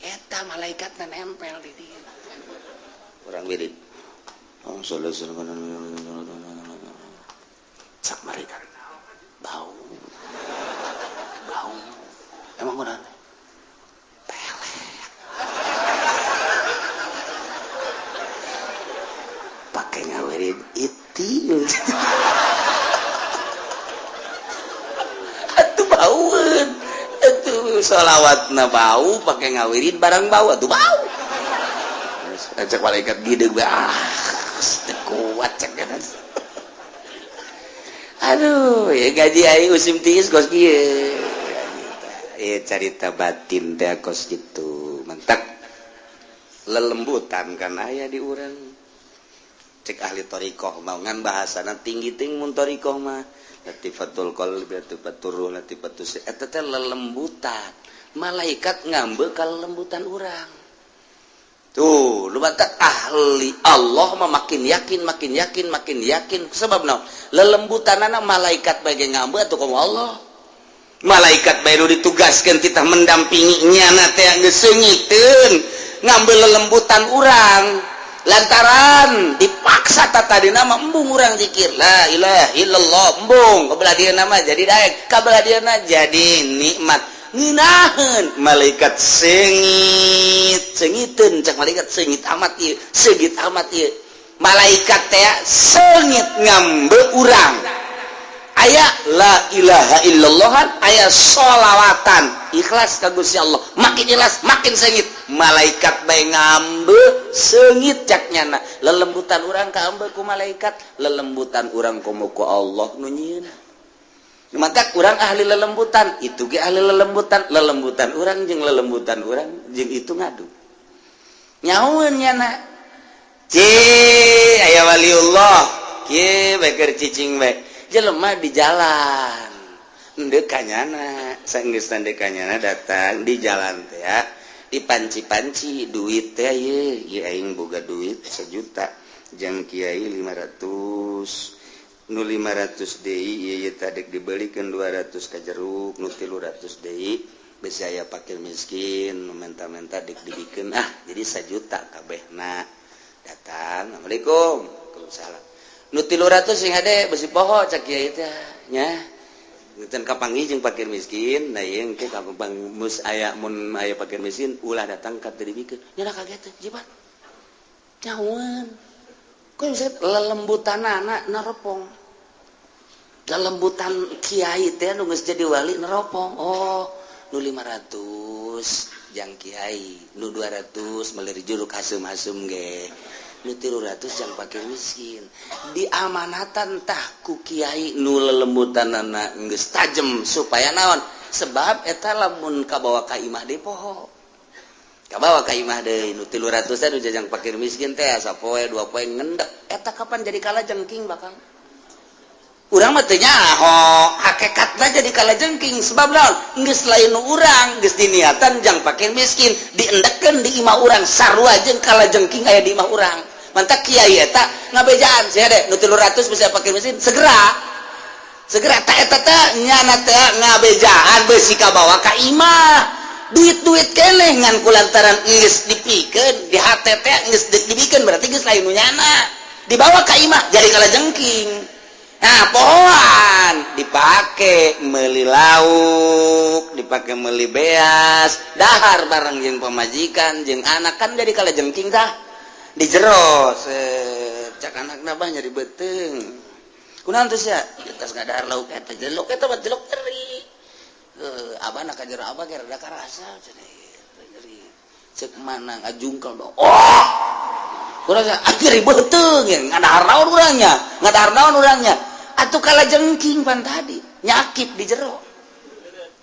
Eta malaikatna nempel di dieu. Urang wirid. Allahumma sholli ala sayyidina Cak malaikat. Bau. Bau. Emang kunaon? Pelet. Pakai ngawirid itil. Atuh baueun. Atuh sholawatna bau, pakai ngawirid barang bau atuh bau. Cek malaikat gideg bae, ah, teu kuat cek kan. Aduh, ya gaji aing musim tiis kos kieu. Ya carita batin teh kos kitu. Mentak lelembutan kan aya di urang. Cek ahli thariqah mau ngan bahasana tinggi ting mun thariqah mah. Latifatul qalbi, latifatur ruh, latifatus eta teh lelembutan. Malaikat ngambe ka lelembutan urang. Tuh, lu batak ahli Allah mah makin yakin, makin yakin, makin yakin. Sebab naon? Lelembutanana malaikat bae ngambe atuh komo Allah. Malaikat bae nu ditugaskeun kita mendampingi nyana teh geus seungiteun. Ngambil lelembutan urang lantaran dipaksa. Tadi nama embung urang zikir la ilaha illallah, embung kabelah dia nama jadi daek, kabelah dia jadi nikmat, ngeunaheun. Malaikat seungit, seungiteun. Cek malaikat, "Seungit amat ieu, seungit amat ieu." Malaikat teh seungit ngambe urang aya la ilaha illallah, aya sholawatan, ikhlas ka Gusti Allah. Makin ikhlas makin seungit. Malaikat bae ngambe seungit. Cak nyana, lelembutan urang kaambe ku malaikat, lelembutan urang komo ku Allah nu nyieun. Maka urang ahli lelembutan, itu ge ahli lelembutan. Lelembutan urang jeung lelembutan urang jeung itu ngadu nyaun. Nyana, "Ci, aya waliullah kieu bae keur cicing bae." Jelema di jalan ndek kanyana, sanggeus ndek kanyana datang di jalan teh ya, dipanci-panci duit teh. Ye ye, aing boga duit 1 juta jang kiai 500, nu 500 deui ieu ye tadi dibelikeun 200 ka jeruk, nu 300 deui besi aya pakir miskin nu menta-menta dik dibikeun. Ah, jadi 1 juta kabehna. Datang, "Assalamualaikum." "Waalaikumsalam." "Nu 300 sing hade, besi poho," cak kiai teh nya. Ngeuteun kapanggih jeung pakir miskin. Nah, ieu engke kapang mus aya, mun aya pakir miskin ulah datang ka teu dibikeun. Nya kaget teh jibat nyawan kok bisa lelembutanana neropong. Lelembutan kiai teh nu geus jadi wali neropong. Oh, nu 500 jang kiai, nu 200 meuli jeruk hasem-hasem ge, nu 300 jang pakir miskin. Diamanatan tah ku kiai nu lelembutanana geus tajem. Supaya naon? Sebab eta lamun kabawa ka imah deui poho, kabawa ka imah deui. Nu 300 teh nu jajang pakir miskin teh sapoe dua poe ngendek. Eta kapan jadi kalajengking? Bakal urang mah teu nyaho hakikatna jadi kalajengking. Sebab naon? Geus lain nu urang, geus diniatan jang pakir miskin, diendekkeun di imah urang, sarua jeung kalajengking aya di imah urang. Mantak kiai eta ngabejaan sia deh, nu 300 bisa pakir miskin segera segera. Tak eta teh nyana teh ngabejaan besi kabawa ka imah, duit-duit keneh. Ngan kulantaran geus dipikeun di hate teh, geus dibikeun, berarti geus lain nu nyana, dibawa ka imah jadi kalajengking. Nah, pohoan dipake meuli lauk, dipake meuli beas, dahar bareng jeung pamajikan jeung anak, kan jadi kalajengking tah di jero. Cak anak nabah nyeri beuteung, "Kunaon tuh sia?" "Tas ngadahar lauk eta, lauk eta mah lauk teri. Abah nak ka jero, abah ge rada karasa cenah nyeri." Cek mana ngajungkel dong. Oh, kurang nyeri beuteung ya, ngadahar naon urangnya, ngadahar naon urangnya atuh? Kalajengking pan tadi nyakip di jero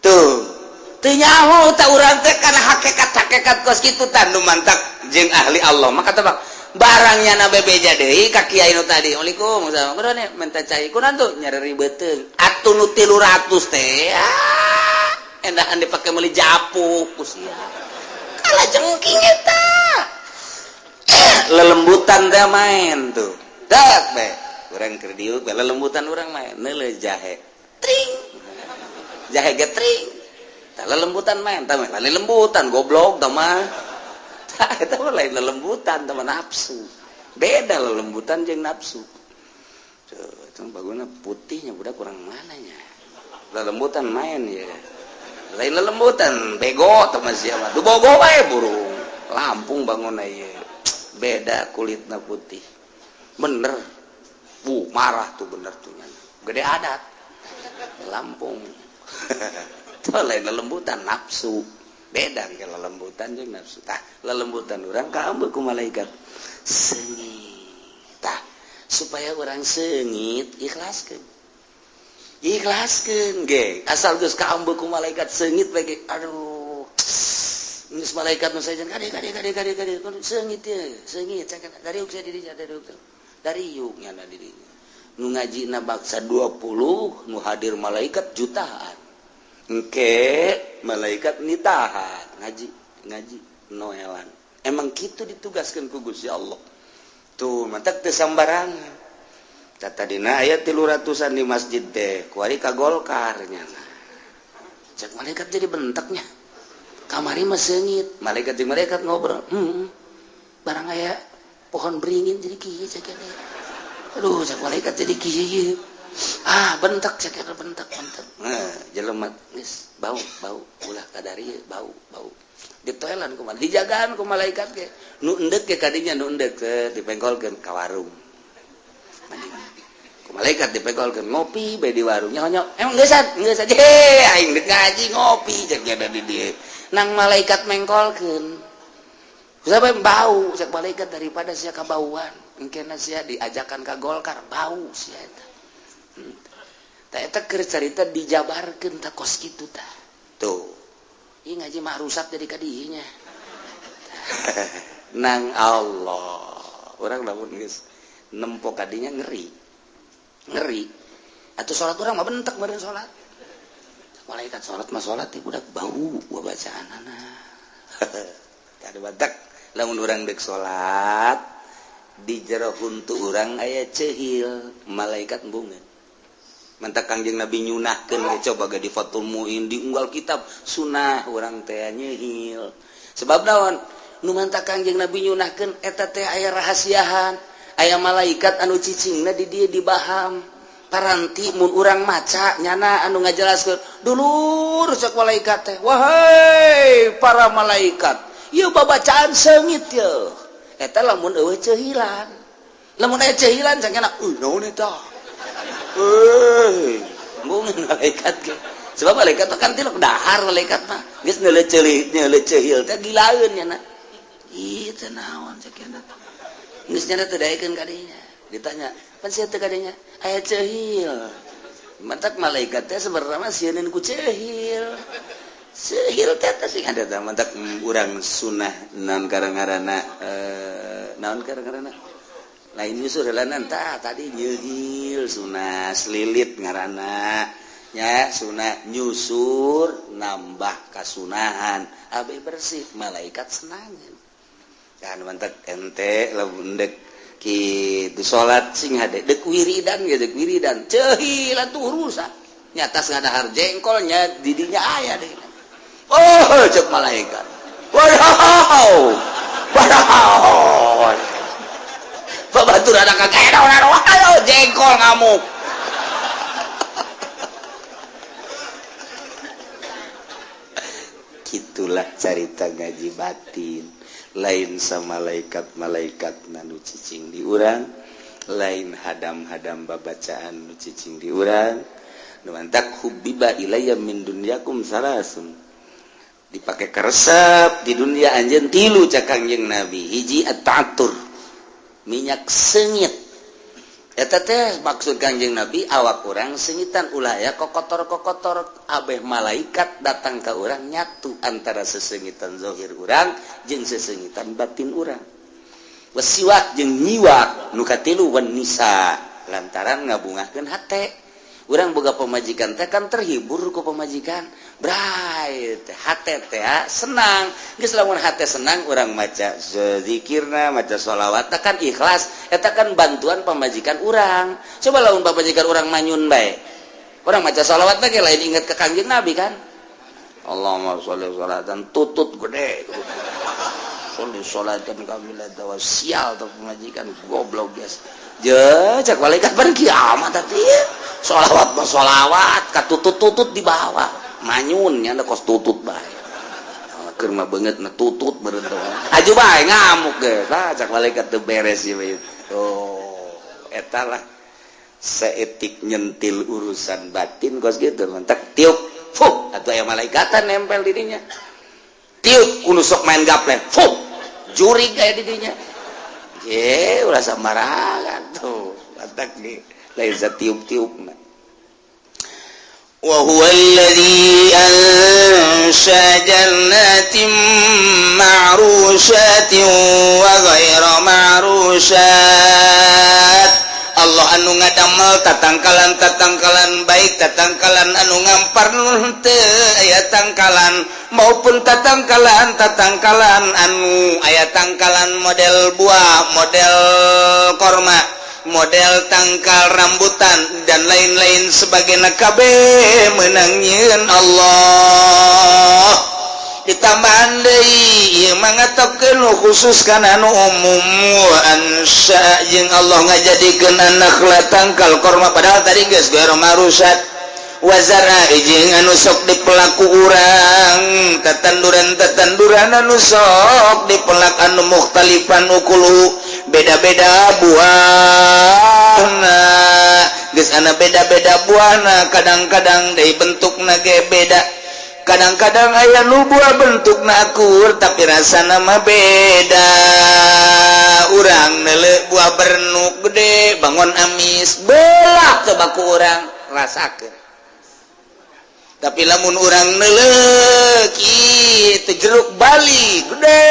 tuh. Teu nyaho tak urang teh kana hakikat-hakikat kos kitu. Tandu mantak jeung ahli Allah maka tebak barangnya na bebeja deui ka kiai nu tadi. "Assalamualaikum." "Kunaon minta cai?" "Kunaon tuh?" "Nyeri beuteung." Atuh nu 300 teh ah, endahan dipake meuli japuk ku sia. Kalajengking eta lelembutan teh main tuh. Dak be urang keur diuk, lelembutan urang main, neuleuh jahe tring, jahe ge tring. Tah, lelembutan main tah, lain lembutan, goblok tah mah. Tah, eta mah lain lelembutan, tah mah nafsu. Beda lelembutan jeung nafsu. Tuh, itu baguna putihnya budak kurang mananya. Lelembutan main ya lain lelembutan, bego tah mah sia mah. Du bogo bae burung Lampung bangun ieu beda kulitna putih bener. Bu marah tuh, bener tuh nyana. Gede adat Lampung. Itu lain lelembutan, nafsu. Beda ke lelembutan jeung nafsu. Tah, lelembutan urang kaambe ku malaikat seungit. Tah, supaya urang seungit, ikhlaskeun, ikhlaskeun ge. Asal geus kaambe ku malaikat seungit bae ge. Aduh, geus malaikat nu sajen kade kade kade kade kade, seungit ye, seungit dari saya dirinya, dari dari yuk nyana dirinya. Nu ngaji na baksa 20, nu hadir malaikat jutaan. Engke malaikat nitahan ngaji ngaji noelan. Emang gitu ditugaskan ku Gusti Allah tuh. Mantak teu sambarangan. Tadina aya 300-an di masjid teh, kuari ka Golkar nyana. Cek malaikat jadi bentaknya. Kamari mah seungit, malaikat jeung malaikat ngobrol. Barang aya pohon beringin jadi kieu cek. Aduh, cek malaikat, jadi kieu ieu. Ah, bentak cek, bentak bentak. Nah, jelema geus bau bau, ulah kadari bau bau. Ditoelan ku, dijagaan ku malaikat ge. Nu endek ge kadinya, nu endek dipengkolkeun ka warung. Ku malaikat dipengkolkeun, ngopi bae di warung. Nyonya, emang geus geus aja aing dek ngaji ngopi cek nya di dieu. Nang malaikat mengkolkeun. Siapa yang bau cek malaikat, daripada sia kabauan. Engkena sia diajakan ka Golkar bau sia eta. Tah, eta keur carita dijabarkeun tah kos kitu tah. Tuh. Ieu ngaji mah rusak jadi kadinya. Nang Allah. Urang lamun geus nempo kadinya ngeri. Ngeri. Atuh salat urang mah bentek meureun salat. Malaikat salat mah salat teh budak bau bacaanana. Ada batak lamun urang dek salat di jero huntu urang aya cehil, malaikat embungeun. Mantak Kangjeng Nabi nyunahkeun ge, coba ge di Fathul Muin, di unggal kitab sunah urang teh nyehil. Sebab naon nu mantak Kangjeng Nabi nyunahkeun eta teh? Aya rahasiahan, aya malaikat anu cicingna di dieu, di baham. Paranti mun urang maca nyana anu ngajelaskeun, "Dulur," cek malaikat teh, "wahai para malaikat, ieu babacaan seungit ye." Eta lamun eueuh cehilan. Lamun aya cehilan cangena, "Euy, naon eta?" Euy, embungeun malaikat ge. Sebab malaikat mah kan tilok dahar, malaikat mah geus neuleuh ceuli, neuleuh cehil teh gilaeun nyana. Ieu teh naon cek nya. Geus nyana teu daekeun ka dinya. Ditanya, "Pan sia teh kadinya aya cehil." Mantak malaikat teh sebenarnya mah sieun ku cehil. Cehil teh teh sing ada teh. Mantak urang sunah naon karang-ngaranna, naon karang-ngaranna, lain nyusur heulanan tah tadi, nyehil sunah, selilit ngaranna nya, sunah nyusur nambah kasunahan abe bersih, malaikat senangan kan. Mantak ente lamun dek kitu salat sing hade, dek wiridan ge, dek wiridan cehil atuh rusak nyata ngadahar jengkolnya didinya aya deh. Oh, cek malaikat, wow wow, babatur ada kakek ayo jengkol ngamuk. Gitulah carita ngaji batin. Lain sama malaikat-malaikat nanu cicing di urang, lain hadam-hadam babacaan nu cicing di urang. Nu mantak hubbiba ilayya min dunyakum salasun, dipakai keresep di dunia anjeun tilu cak Kangjeng Nabi. Hiji, at-ta'attur, minyak seungit. Eta teh maksud Kangjeng Nabi awak urang seungitan, ulah ya kokotor-kokotor, abeh malaikat datang ke urang nyatu antara seseungitan zahir urang jeung seseungitan batin urang. Wasiwak, jeung nyiwak. Nu katilu, wan nisa, lantaran ngabungahkeun hate. Urang boga pemajikan teh kan terhibur ku pemajikan, bray teh hate teh senang. Geus lamun hate senang, urang maca zikirna, maca sholawat kan ikhlas, eta kan bantuan pemajikan urang. Coba lamun pamajikan urang manyun bae, urang maca sholawat lagi lain inget ke Kangjeng Nabi kan. Allahumma sholli sholatan tutut gede, sholli sholatan kamilatan, sial tuh pemajikan goblok guys. Je cek malaikat bar kiamat tadi sholawat mah sholawat katutut-tutut di bawah manyun nya kos tutut bae, keur mah beungeut na tutut beureun aju bae ngamuk ge. Tah, cek malaikat teu beres ieu. Oh, eta lah seetik nyentil urusan batin kos gitu. Mantak tiup, fuh, atuh aya malaikatan nempel dirinya. Tiup kudu sok main gaplek, fuh, jurig aya di dinya. Ye, ulah sembarangan tuh. Mantak nih lain tiup-tiup. وهو الذي أنشأ جنات معروشات وغير معروشات. Allah anu ngadamel tatangkalan tatangkalan, baik tatangkalan anu ngampar teu aya tangkalan maupun tatangkalan tatangkalan anu aya tangkalan, model buah, model korma, model tangkal rambutan, dan lain-lain sebagainya, kabeh menang nyieun Allah. Ditambah Tambahan deui, ieu mah ngetopkeun nu khusus kana anu umum. Wa ansya, jeung Allah ngajadikeun an-nakhla tangkal korma, padahal tadi geus ghairu ma'rusat. Wa zar'a, jeung anu sok dipelak ku urang, tetanduran-tetanduran anu sok dipelak, anu mukhtalifan ukuluhu, beda-beda buahna. Geus ana beda-beda buahna, kadang-kadang dari bentukna ge beda. Kadang-kadang aya nu buah bentukna akur, tapi rasana mah beda. Urang neuleuh buah bernuk gede, bangun amis, belak coba ku urang rasakeun. Tapi lamun urang neuleuh kitu jeruk Bali gede,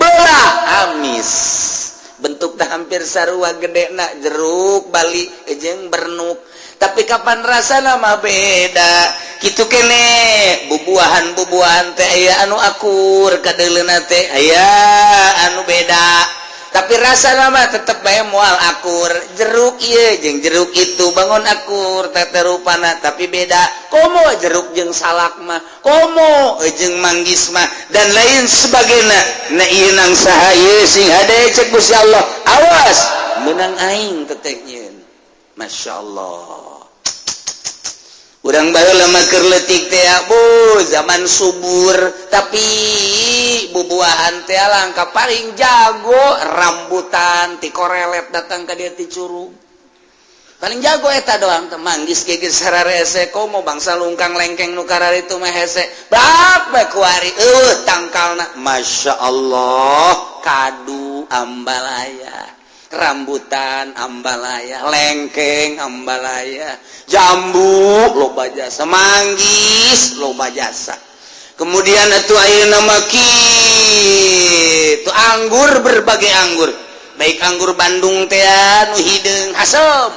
belah, amis. Bentuknya hampir sarua gede nak jeruk Bali jeung bernuk, tapi kapan rasa mah beda. Gitu kene bubuahan, bubuahan teh aya anu akur kadeuleuna teh, aya anu beda, tapi rasa mah tetep bae moal akur. Jeruk ieu jeung jeruk itu bangun akur teh rupana, tapi beda. Komo jeruk jeung salak mah, komo jeung manggis mah, dan lain sebagainya. Nah, ieu nang saha ieu? Sing hade cek Gusti Allah, awas menang aing teteh nyieun. Masya Allah, urang baheula mah keur leutik teh, bu, zaman subur, tapi bubuahan teh langka. Paling jago rambutan ti korelet datang ka dieu ti curug, paling jago eta doang teh. Manggis ge geus sararese, komo bangsa lungkang lengkeng nu kararitu mah hese bak bae. Kuari eueuh tangkalna, Masya Allah, kadu ambalaya, rambutan ambalaya, lengkeng ambalaya, jambu loba jasa, manggis loba jasa. Kemudian itu ayeuna mah kitu anggur, berbagai anggur, baik anggur Bandung teh nu hideung asem,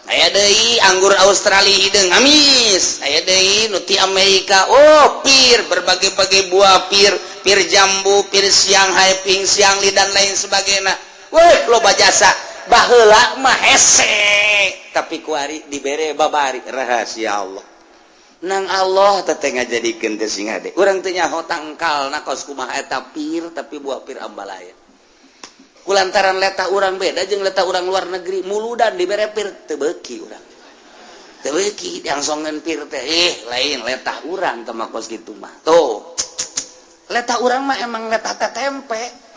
aya deui anggur Australia hideung amis, aya deui nu ti Amerika. Oh, pir, berbagai-bagai buah pir, pir jambu, pir siang haiping, siang li, dan lain sebagainya. Weh, loba jasa. Baheula mah hese, tapi kuari dibere babari rahasia Allah. Nang Allah teh ngajadikeun teh sing hade. Urang teh nyaho tangkalna kos kumaha eta pir, tapi buah pir ambalaya. Kulantaran letah urang beda jeung letah urang luar negeri, muludan dibere pir teu beuki urang. Teu beuki diangsongeun pir teh, eh lain letah urang teh mah kos kitu mah. Tuh. Letah urang mah emang letah teh tempe.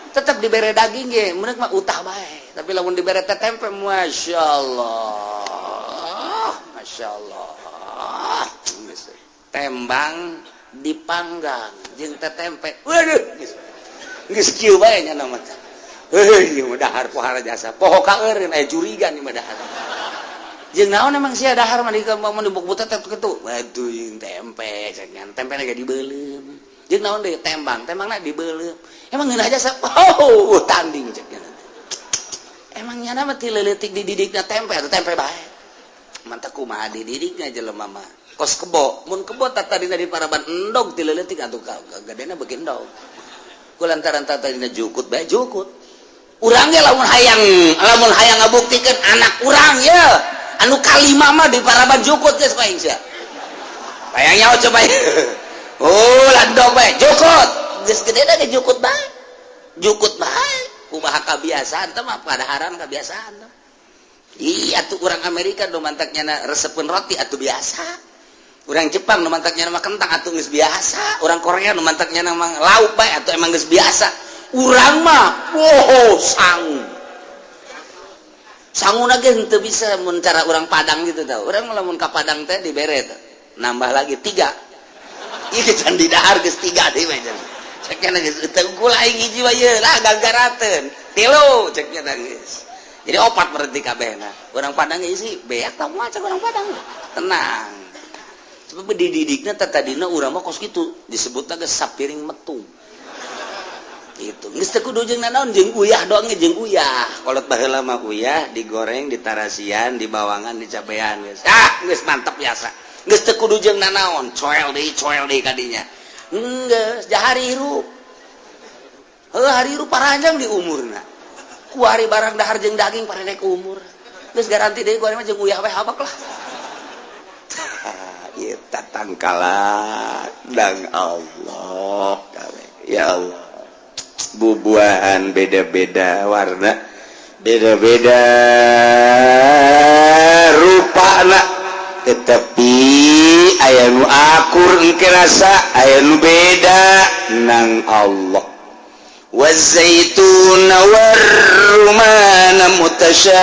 Tetap dibere daging ge meunang mah utah bae, tapi lamun dibere teh tempe, Masya Allah, Masya Allah, tembang dipanggang jeung teh tempe, waduh, geus geus kieu bae nya mah. Heuh, ieu mah dahar pohara jasa, poho kaeureun, aya jurigan ieu mah dahar. Jeung naon emang sia dahar mah di mun dibuk teh kitu? Waduh, jeung tempe cek nya, tempe ge dibeuleum. Jeung naon deui? Tembang, tembangna dibeuleum. Emang ngeunah jasa? Oh, tanding cek nya. Emang nyana mah ti leutik dididikna tempe atau tempe bae. Mantap, kumaha dididikna jelema mah. Kos kebo, mun kebo tak tadina di paraban endog ti leutik atuh gedena beuki endog. Kulantaran tadina jukut bae jukut. Urang ge lamun hayang ngabuktikeun anak urang ya anu kalima mah di paraban jukut geus ku aing sia. Hayang nyaho coba. Oh, landog bae jukut. Geus gede ge jukut bae. Jukut bae. Kumaha kebiasaan teh mah, padaharan kebiasaan teh. Iya tuh, orang Amerika nu mantaknya resepeun roti atuh biasa. Orang Jepang nu mantaknya mah kentang atuh geus biasa. Orang Korea nu mantaknya mah lauk bae atuh emang geus biasa. Urang mah wow, sangu. Sangu ge henteu bisa mun cara urang Padang gitu tau. Urang lamun ka Padang teh dibere teh. Nambah lagi tiga. Ieu can didahar geus tiga deui mah. Cek nya geus teu unggul aing hiji wae lah gagarateun. Tilu cek nya geus. Jadi opat berarti kabehna. Urang Padang isi beak tau mah cek urang Padang. Tenang. Sebab dididikna tadina urang mah kos kitu, disebutna geus sapiring metung. Gitu. Geus teu kudu jeung nanaon, jeung uyah doang ge, jeung uyah. Kolot baheula mah uyah digoreng, ditarasian, dibawangan, dicabean geus. Ah, geus mantep biasa. Geus teu kudu jeung nanaon, coel deui kadinya. Geus jahari hirup. Heuh, hari hirup paranjang di umurna. Kuari barang dahar jeung daging parendek umur. Geus garanti deui kuari mah jeung uyah we habak lah. Gitu. Tatangkalan dang Allah, ya Allah, bubuahan beda-beda warna, beda-beda rupa, tetapi aya nu akur engke rasa, aya nu beda nang Allah. والزيتون والرمان متشابها.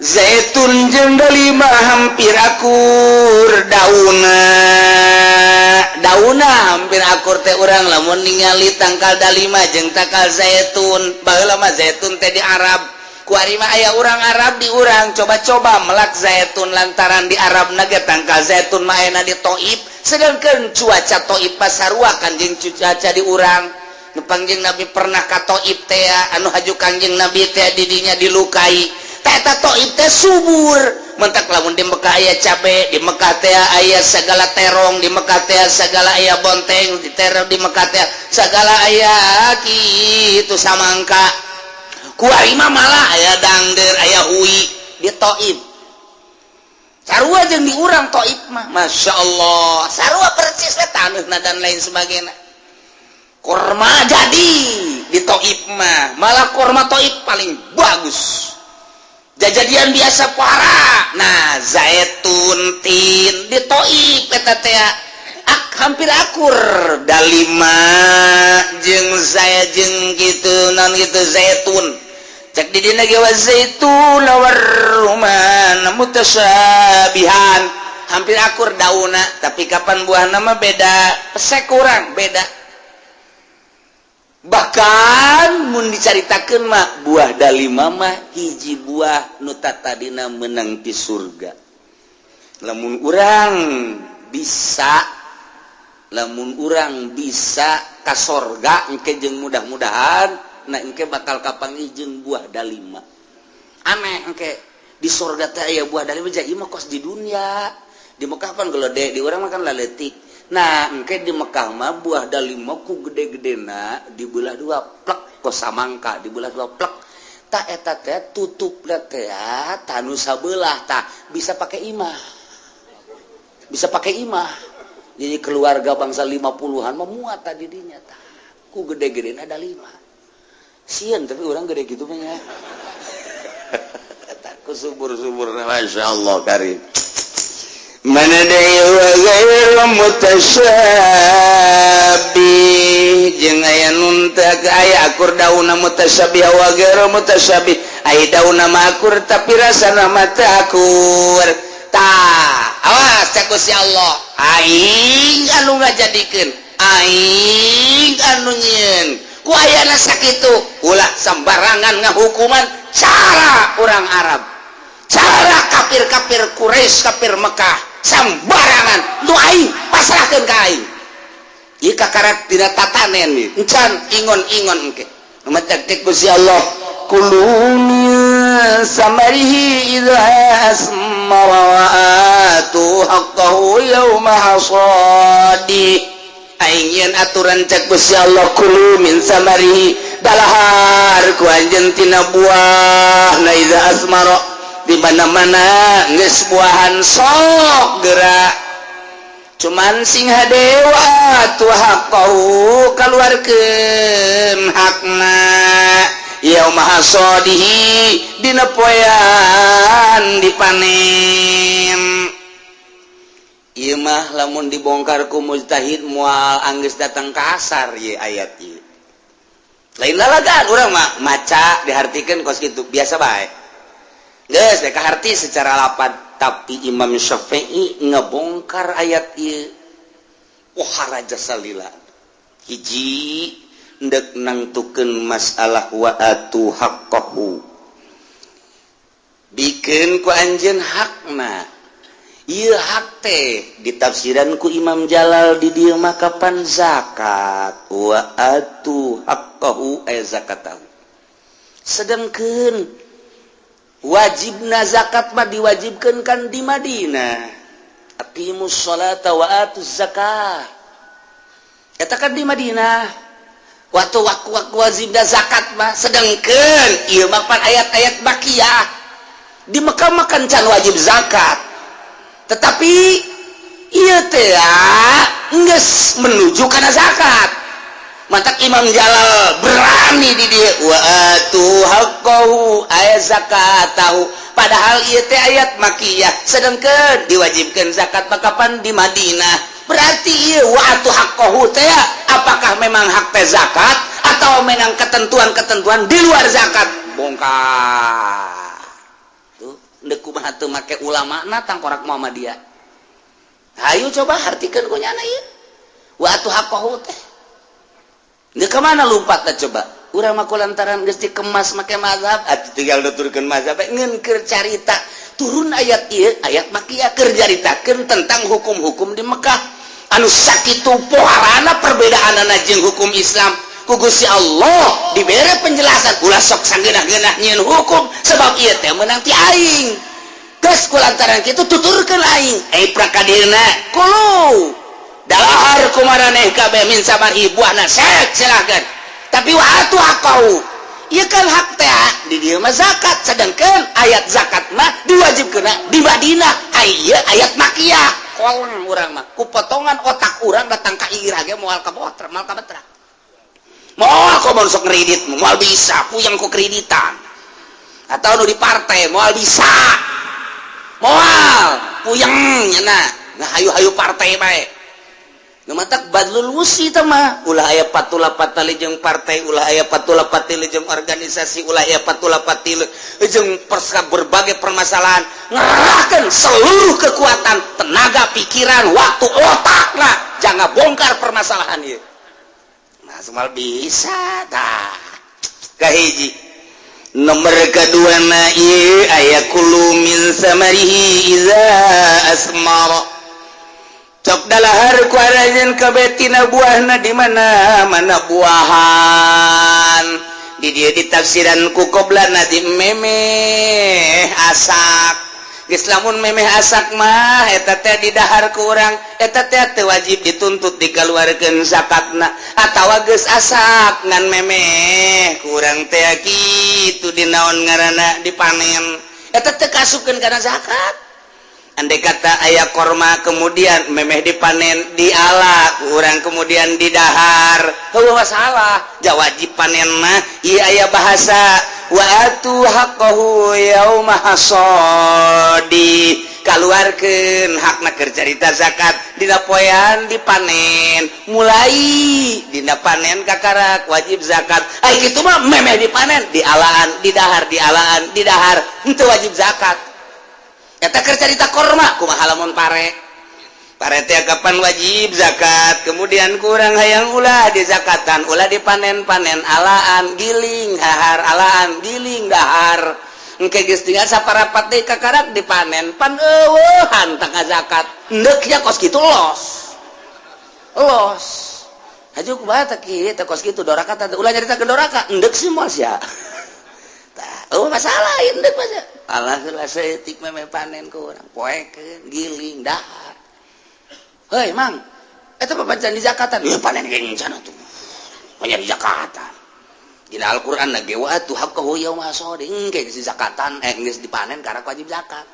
Zaitun jeung delima hampir akur dauna, dauna hampir akur teh. Urang lamun ningali tangkal dalima jeung tangkal zaitun, baheula mah zaitun teh di Arab. Kuari mah aya urang Arab di urang coba-coba melak zaitun, lantaran di Arab naga tangkal zaitun mah ayana di Taif, sedangkan cuaca Taif pasarua kan jeung cuaca di urang. Nu Kangjeng Nabi pernah ka Taif teh, anu haju Kangjeng Nabi teh didinya dilukai. Eta Taif teh subur mentak. Lamun di Mekah aya cabe, di Mekah teh aya segala terong, di Mekah teh segala aya bonteng, di terong di Mekah teh segala aya kitu samangka. Kuari mah malah aya dangder, aya hui di Taif. Sarua jeung di urang Taif mah, Masya Allah, sarua persis we taneuhna dan lain sebagainya. Korma jadi di Taif mah, malah korma Taif paling bagus, jajadian biasa parah. Nah, zaitun tin di Taif eta teh hampir akur dalima jeung saya jeung gitu non gitu zaitun. Cek di dina ge والزيتون والرمان متشابها, hampir akur dauna, tapi kapan buah nama beda, pesek kurang beda. Bahkan mun dicaritakeun mah buah dalima mah hiji buah nu tadina menang di surga. Lamun urang bisa, lamun urang bisa ka sorga engke jeung mudah-mudahan, nah, engke bakal kapanggih jeung buah dalima. Aneh, engke di sorga teh aya buah dalima. Jadi mah kos di dunia, di Mekah kan gelede, di urang mah kan laletik. Nah, engke di Mekah mah buah dalima ku gede-gedena dibelah dua plek, kos samangka dibelah dua plek. Tak eta teh tutup teh tanu sabelah, tah bisa pakai imah, bisa pakai imah. Jadi keluarga bangsa 50-an memuat tadi dinya, tah ku gede-gede ada lima sieun, tapi orang gede gitu mah ya ku subur-subur. Masya Allah karim. Mana deui? وغير متشابه, jeung aya nun teh aya akur daunna. متشابه وغير متشابه, aya daunna mah akur tapi rasana mah teu akur. Tah, awas, cek Gusti Allah, aing anu ngajadikeun, aing anu nyieun. Ku ayana sakitu, ulah sembarangan ngahukuman cara orang Arab, cara kafir-kafir Quraisy, kafir Mekah, sembarangan. Nu aing pasrahkeun ka aing ieu kakarak tidak tatanen ieu encan ingon-ingon engke. Matak teh Gusti Allah, كلوا من ثمره إذا أثمر وآتوا حقه يوم حصاده. Aing yen aturan, cek Gusti Allah. كلوا من ثمره, dalahar ku anjeun tina buah na. إذا أثمر, di mana-mana geus buahan sok gerak, cuman sing hade وآتوا حقه, kaluarkeun hakna. يوم حصاده, dina poean dipanen. Ieu mah lamun dibongkar ku mujtahid moal anggeus datang ka asar ieu ayat ieu. Lain lalagan, urang mah maca dihartikeun kos kitu biasa bae. Geus teh kaharti secara lapan, tapi Imam Syafi'i ngebongkar ayat ieu. Wah, raja salila. Hiji ndek nangtukeun masalah وآتوا حقه, bikeun ku anjeun hakna. Ieu hak teh ditafsiran ku Imam Jalal di dieu mah kapan zakat. وآتوا حقه ay zakatahu, sedangkeun wajibna zakat mah diwajibkan kan di Madinah. أقيموا الصلاة وآتوا الزكاة, eta kan di Madinah waktu waktu wajibna zakat mah, sedangkeun ieu mah pan ayat-ayat makiyah. Di Mekah makan can wajib zakat, tetapi ieu teh geus menuju kana zakat. Matak Imam Jalal berani di dieu, wa atu haqqahu ay zakatahu. Padahal ieu teh ayat makiyah, sedangkan diwajibkan zakat kapan? Di Madinah. Berarti ieu wa atu haqqahu teh apakah memang hak teh zakat atau memang ketentuan-ketentuan di luar zakat? Bongkar tuh, ndek kumaha teu make ulama na tangkorak Muhammadiyah. Ayo coba hartikeun ku nyana ieu wa atu haqqahu teh. Ndek ka mana lumpat coba? Urang mah lantaran geus dikemas make mazhab atuh, tinggal nuturkeun mazhab. Ngeun keur carita turun ayat ieu, ayat makiyah, keur caritakeun tentang hukum-hukum di Mekah anu sakitu poharana perbedaanana jeung hukum Islam. Ku Gusti Allah dibere penjelasan, ulah sok sageunah-geunah nyieun hukum, sebab ieu teh meunang ti aing. Geus ku lantaran kitu tuturkeun aing eh prakadilna kulu dalahar kumaraneh kabeh min samarihi, buahna sek silakan, tapi wa atu haqqahu. Ieu kan hak teh di dieu mah zakat, sedangkan ayat zakat mah diwajibkeun di Madinah. Ieu ayat makiyah. Kolong urang mah ku potongan otak urang datang ka ira ge moal kabotra, moal kabetra, moal. Komo sok ngredit moal bisa, puyeng ku kreditan atau nu di partai moal bisa, moal, puyeng nyana. Nah, hayu-hayu partai bae. Nu matak badlul wusi teh mah ulah aya patula patali jeung partai, ulah aya patula patili jeung organisasi, ulah aya patula patili jeung persa berbagai permasalahan. Ngerahkan seluruh kekuatan, tenaga, pikiran, waktu, otak lah, jangan bongkar permasalahan ieu. Nah, semua bisa tah. Kahiji, nomor kedua na ieu aya kulu min samarihi iza asmara. Cok dalahar ku aranjeun kabeh tina buahna. Di mana mana buahan di dieu ditafsiran ku qoblana di memeh asak. Geus lamun memeh asak mah eta teh didahar ku urang, eta teh teu wajib dituntut dikeluarkeun zakatna. Atawa geus asak ngan memeh ku urang teh kitu di naon ngaranna dipanen, eta teh kasupkeun kana zakat. Andai kata aya korma, kemudian memeh dipanen, diala kurang, kemudian didahar, heueuh masalah ja wajib panen mah. Ieu aya bahasa wa atu haqqahu yauma hasadi, kaluarkeun hakna keur carita zakat dina poean dipanen. Mulai dina panen kakarak wajib zakat. Ai kitu mah memeh dipanen, dialaan, didahar, dialaan, didahar, henteu wajib zakat. Eta keur carita korma. Kumaha lamun pare? Pare teh kapan wajib zakat? Kemudian kurang hayang ulah di zakatan, ulah dipanen-panen, alaan, giling, dahar, alaan, giling, dahar. Engke geus tinggal saparapat deui kakarak dipanen, pan eueuhan tangga zakat. Endeknya kos kitu los los. Haju kumaha teh kieu kos kitu doraka teh? Ulah nyarita ke doraka, endek sih moal sia. Tah, eueuh masalah endek mah. Alah heula saeutik, memeh panen ku urang poekeun, giling, dahar. Heuy Mang, eta papancan di zakatan ieu panen ge cenah tuh banyak di zakatan. Dina Al-Qur'an lagi wa atu haqqahu yauma hasadi. Engke geus zakatan, eh geus dipanen karak wajib zakat.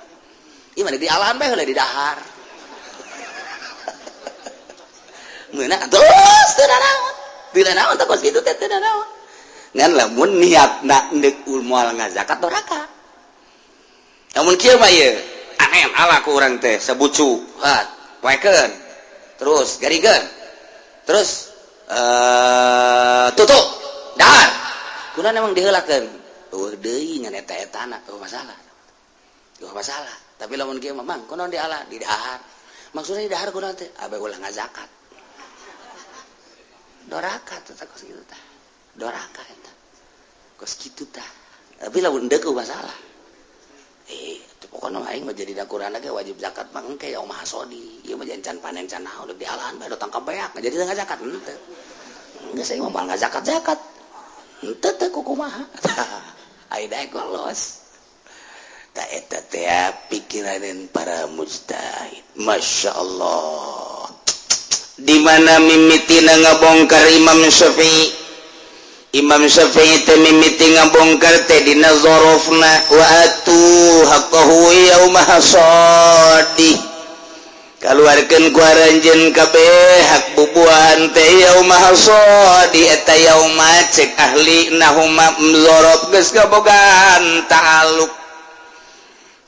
Ieu mah di alam bae heula didahar. Meunang terus teu naon. Teu naon teh kos kitu teh, teu naon. Ngan lamun niatna endek moal ngazakat, doraka. Lamun kieu mah ieu aneh ala ku urang teh sabucu, hat, poekeun. Terus garingkeun. Terus tutup dahar. Kunaon emang diheulakeun? Eueuh deui ngan eta-etana, eueuh masalah. Eueuh masalah. Tapi lamun kieu mah, Mang, kunaon diala di dahar? Maksudnya di dahar kunaon teh? Abe ulah ngazakat. Doraka teh kos kitu tah. Doraka eta. Kos kitu tah. Tapi lamun deuk masalah. Eh, teu pokona aing mah jadi dakurana ge wajib zakat mah engke yaum hasodi. Ieu mah can panen, can naon, dialaan bae datang ka beak jadi teu ngazakat henteu. Geus aing mah moal ngazakat-zakat. Henteu teh kumaha. Ai daek los. Ta eta teh pikiranan para mujtahid. Masya Allah. Di mana mimitina ngabongkar Imam Syafi'i? Imam Syafi'i teh mimiti ngabongkar teh dina zorofna wa atu haqqahu yauma hasadi, kaluarkeun ku aranjeun kabeh hak bubuahan teh yauma hasadi. Eta yauma cek ahli nahuma zorof geus kabogaan ta'alluq,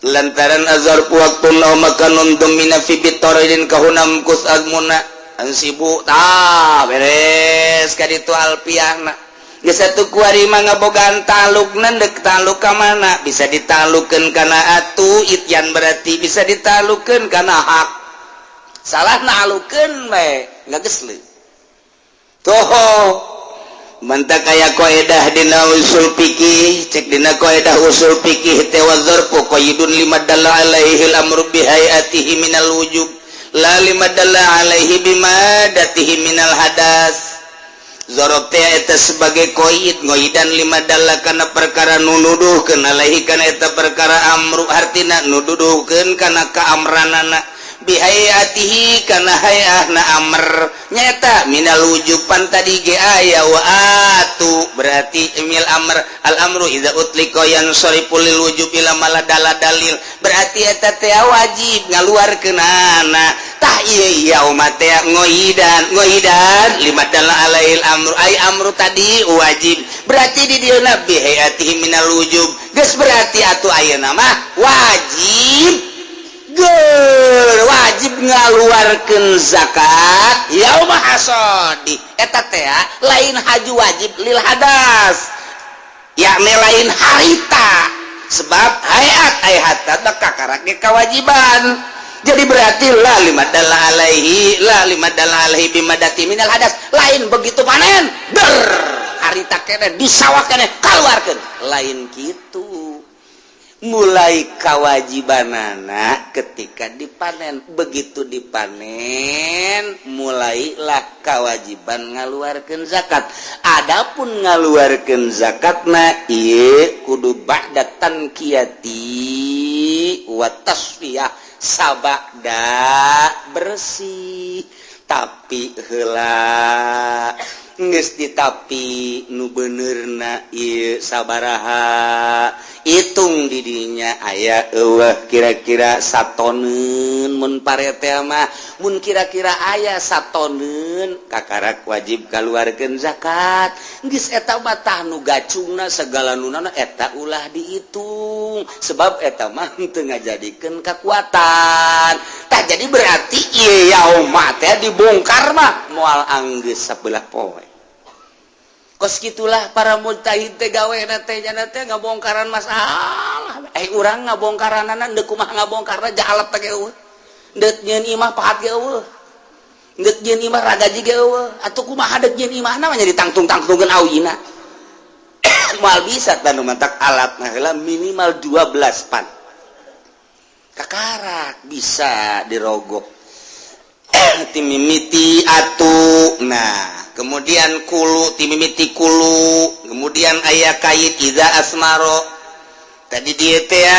lantaran azzarfu waktun aw makanun dumina fi bitoridin kahunam kus agmuna ansibu. Tah, beres ka ditu alfiahna. Geus satu kuari mah ngabogaan talukna. Dek taluk ka mana? Bisa ditalukeun kana atu ityan, berarti bisa ditalukeun kana hak. Salah nalukeun we geus toho mantak aya koedah dina usul fikih. Cek dina koedah usul fikih teh, wa dzarfu qaidun lima dalla alaihi al-amru bi hayatihi minal wujub la lima dalla alaihi bimadatihi minal hadas. Zorof teh eta sebagai koid, ngoidan lima dalla kana perkara nu nuduhkeun, alaihi kana eta perkara amru, hartina nuduhkeun kana kaamranana, bihayatihi kana hayahna amr nyata minal wujuban. Tadi ge aya wa atu, berarti imil amr. Al amru idza utliqa yansarifu lil wujub ila mala dala dalil, berarti eta teh wajib ngaluarkeunana. Tah, ieu yauma teh ngoidan, ngoidan lima dalla alaihil amru, ay amru tadi wajib, berarti di dieu bihayatihi minal wujub. Geus, berarti atuh ayeuna mah wajib. Ger, wajib ngaluarkeun zakat yauma hasadi. Eta teh lain haju wajib lil hadas, yakni lain harita, sebab hayat ay hatta kakarak ge kewajiban. Jadi berarti la lima dalla alaihi, la lima dalla alaihi bimadati minal hadas. Lain begitu panen ber harita kene di sawah kene keluarkan, lain gitu. Mulai kewajibanana ketika dipanen. Begitu dipanen, mulailah kewajiban ngaluarkan zakat. Adapun ngaluarkan zakatna ieu kudu ba'da tanqiyati wa tasfiyah, sabada bersih. Tapi heula geus ditapi nu benerna ieu sabaraha, hitung didinya aya eueuh kira-kira satoneun. Mun pare teh mah, mun kira-kira aya satoneun, kakarak wajib kaluarkeun zakat. Geus, eta mah tah nu gacungna segala nunana eta ulah dihitung, sebab eta mah teu ngajadikeun kekuatan. Tah, jadi berarti ieu yauma teh dibongkar mah moal anggeus sabelah poe. Kos gitulah para mujtahid teh gawe teh, jana teh ngabongkaran masalah. Eh, urang ngabongkaranana deuk kumaha ngabongkarna? Jalap teh eueuh, deuk nyieun imah pahat ge eueuh, deuk nyieun imah ragaji ge eueuh. Atuh kumaha deuk nyieun imahna mah ditangtung-tangtungkeun awina, moal bisa. Tanu mantak alat nah heula minimal 12 pan kakarak bisa dirogoh timimiti atuh. Nah, kemudian kulu timimiti kulu, kemudian aya kait iza asmaro. Tadi dia teh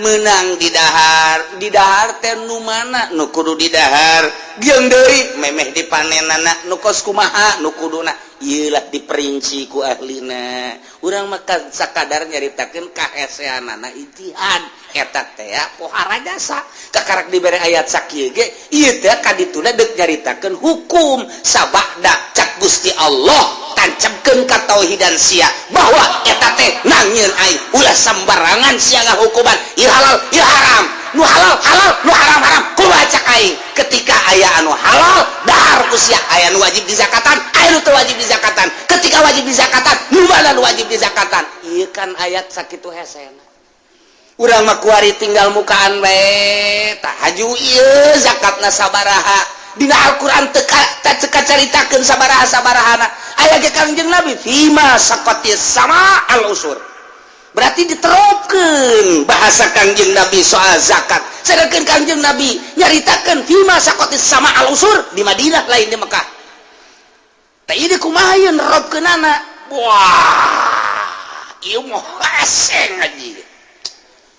menang di dahar. Di dahar teh nu mana nu kudu di dahar? Jeung deui memeh dipanenana nu kos kumaha nu kuduna? Ieu lah diperinci ku ahlina. Urang mah sakadar nyaritakeun kaheseanana ijtihad. Eta teh pohara jasa kakarak dibere ayat sakieu ge. Ieu teh kadituna deuk nyaritakeun hukum sabada cak Gusti Allah, tancapkeun katauhidan sia bahwa eta teh nangieun aing, ulah sembarangan sia ngahukuman ieu halal, ieu haram, nu halal halal, nu haram haram. Kumaha cak aing? Ketika aya anu halal, dahar ku sia. Aya nu wajib dizakatan, aya nu teu wajib dizakatan. Ketika wajib dizakatan, nu mana nu wajib dizakatan? Ieu kan ayat sakitu hesena. Urang mah kuari tinggal mukaan bae. Tah, haju ieu zakatna sabaraha? Dina Al-Qur'an teu teu caritakeun sabaraha sabarahana. Aya ge Kangjeng Nabi fima saqatis sama al usur, berarti diterapkan bahasa Kangjeng Nabi soal zakat. Sedangkan Kangjeng Nabi nyaritakan fima saqatis sama al usur di Madinah, lain di Mekah. Tah, ini kumaha ieu nerapkeunana? Wah, ieu mah hese ngaji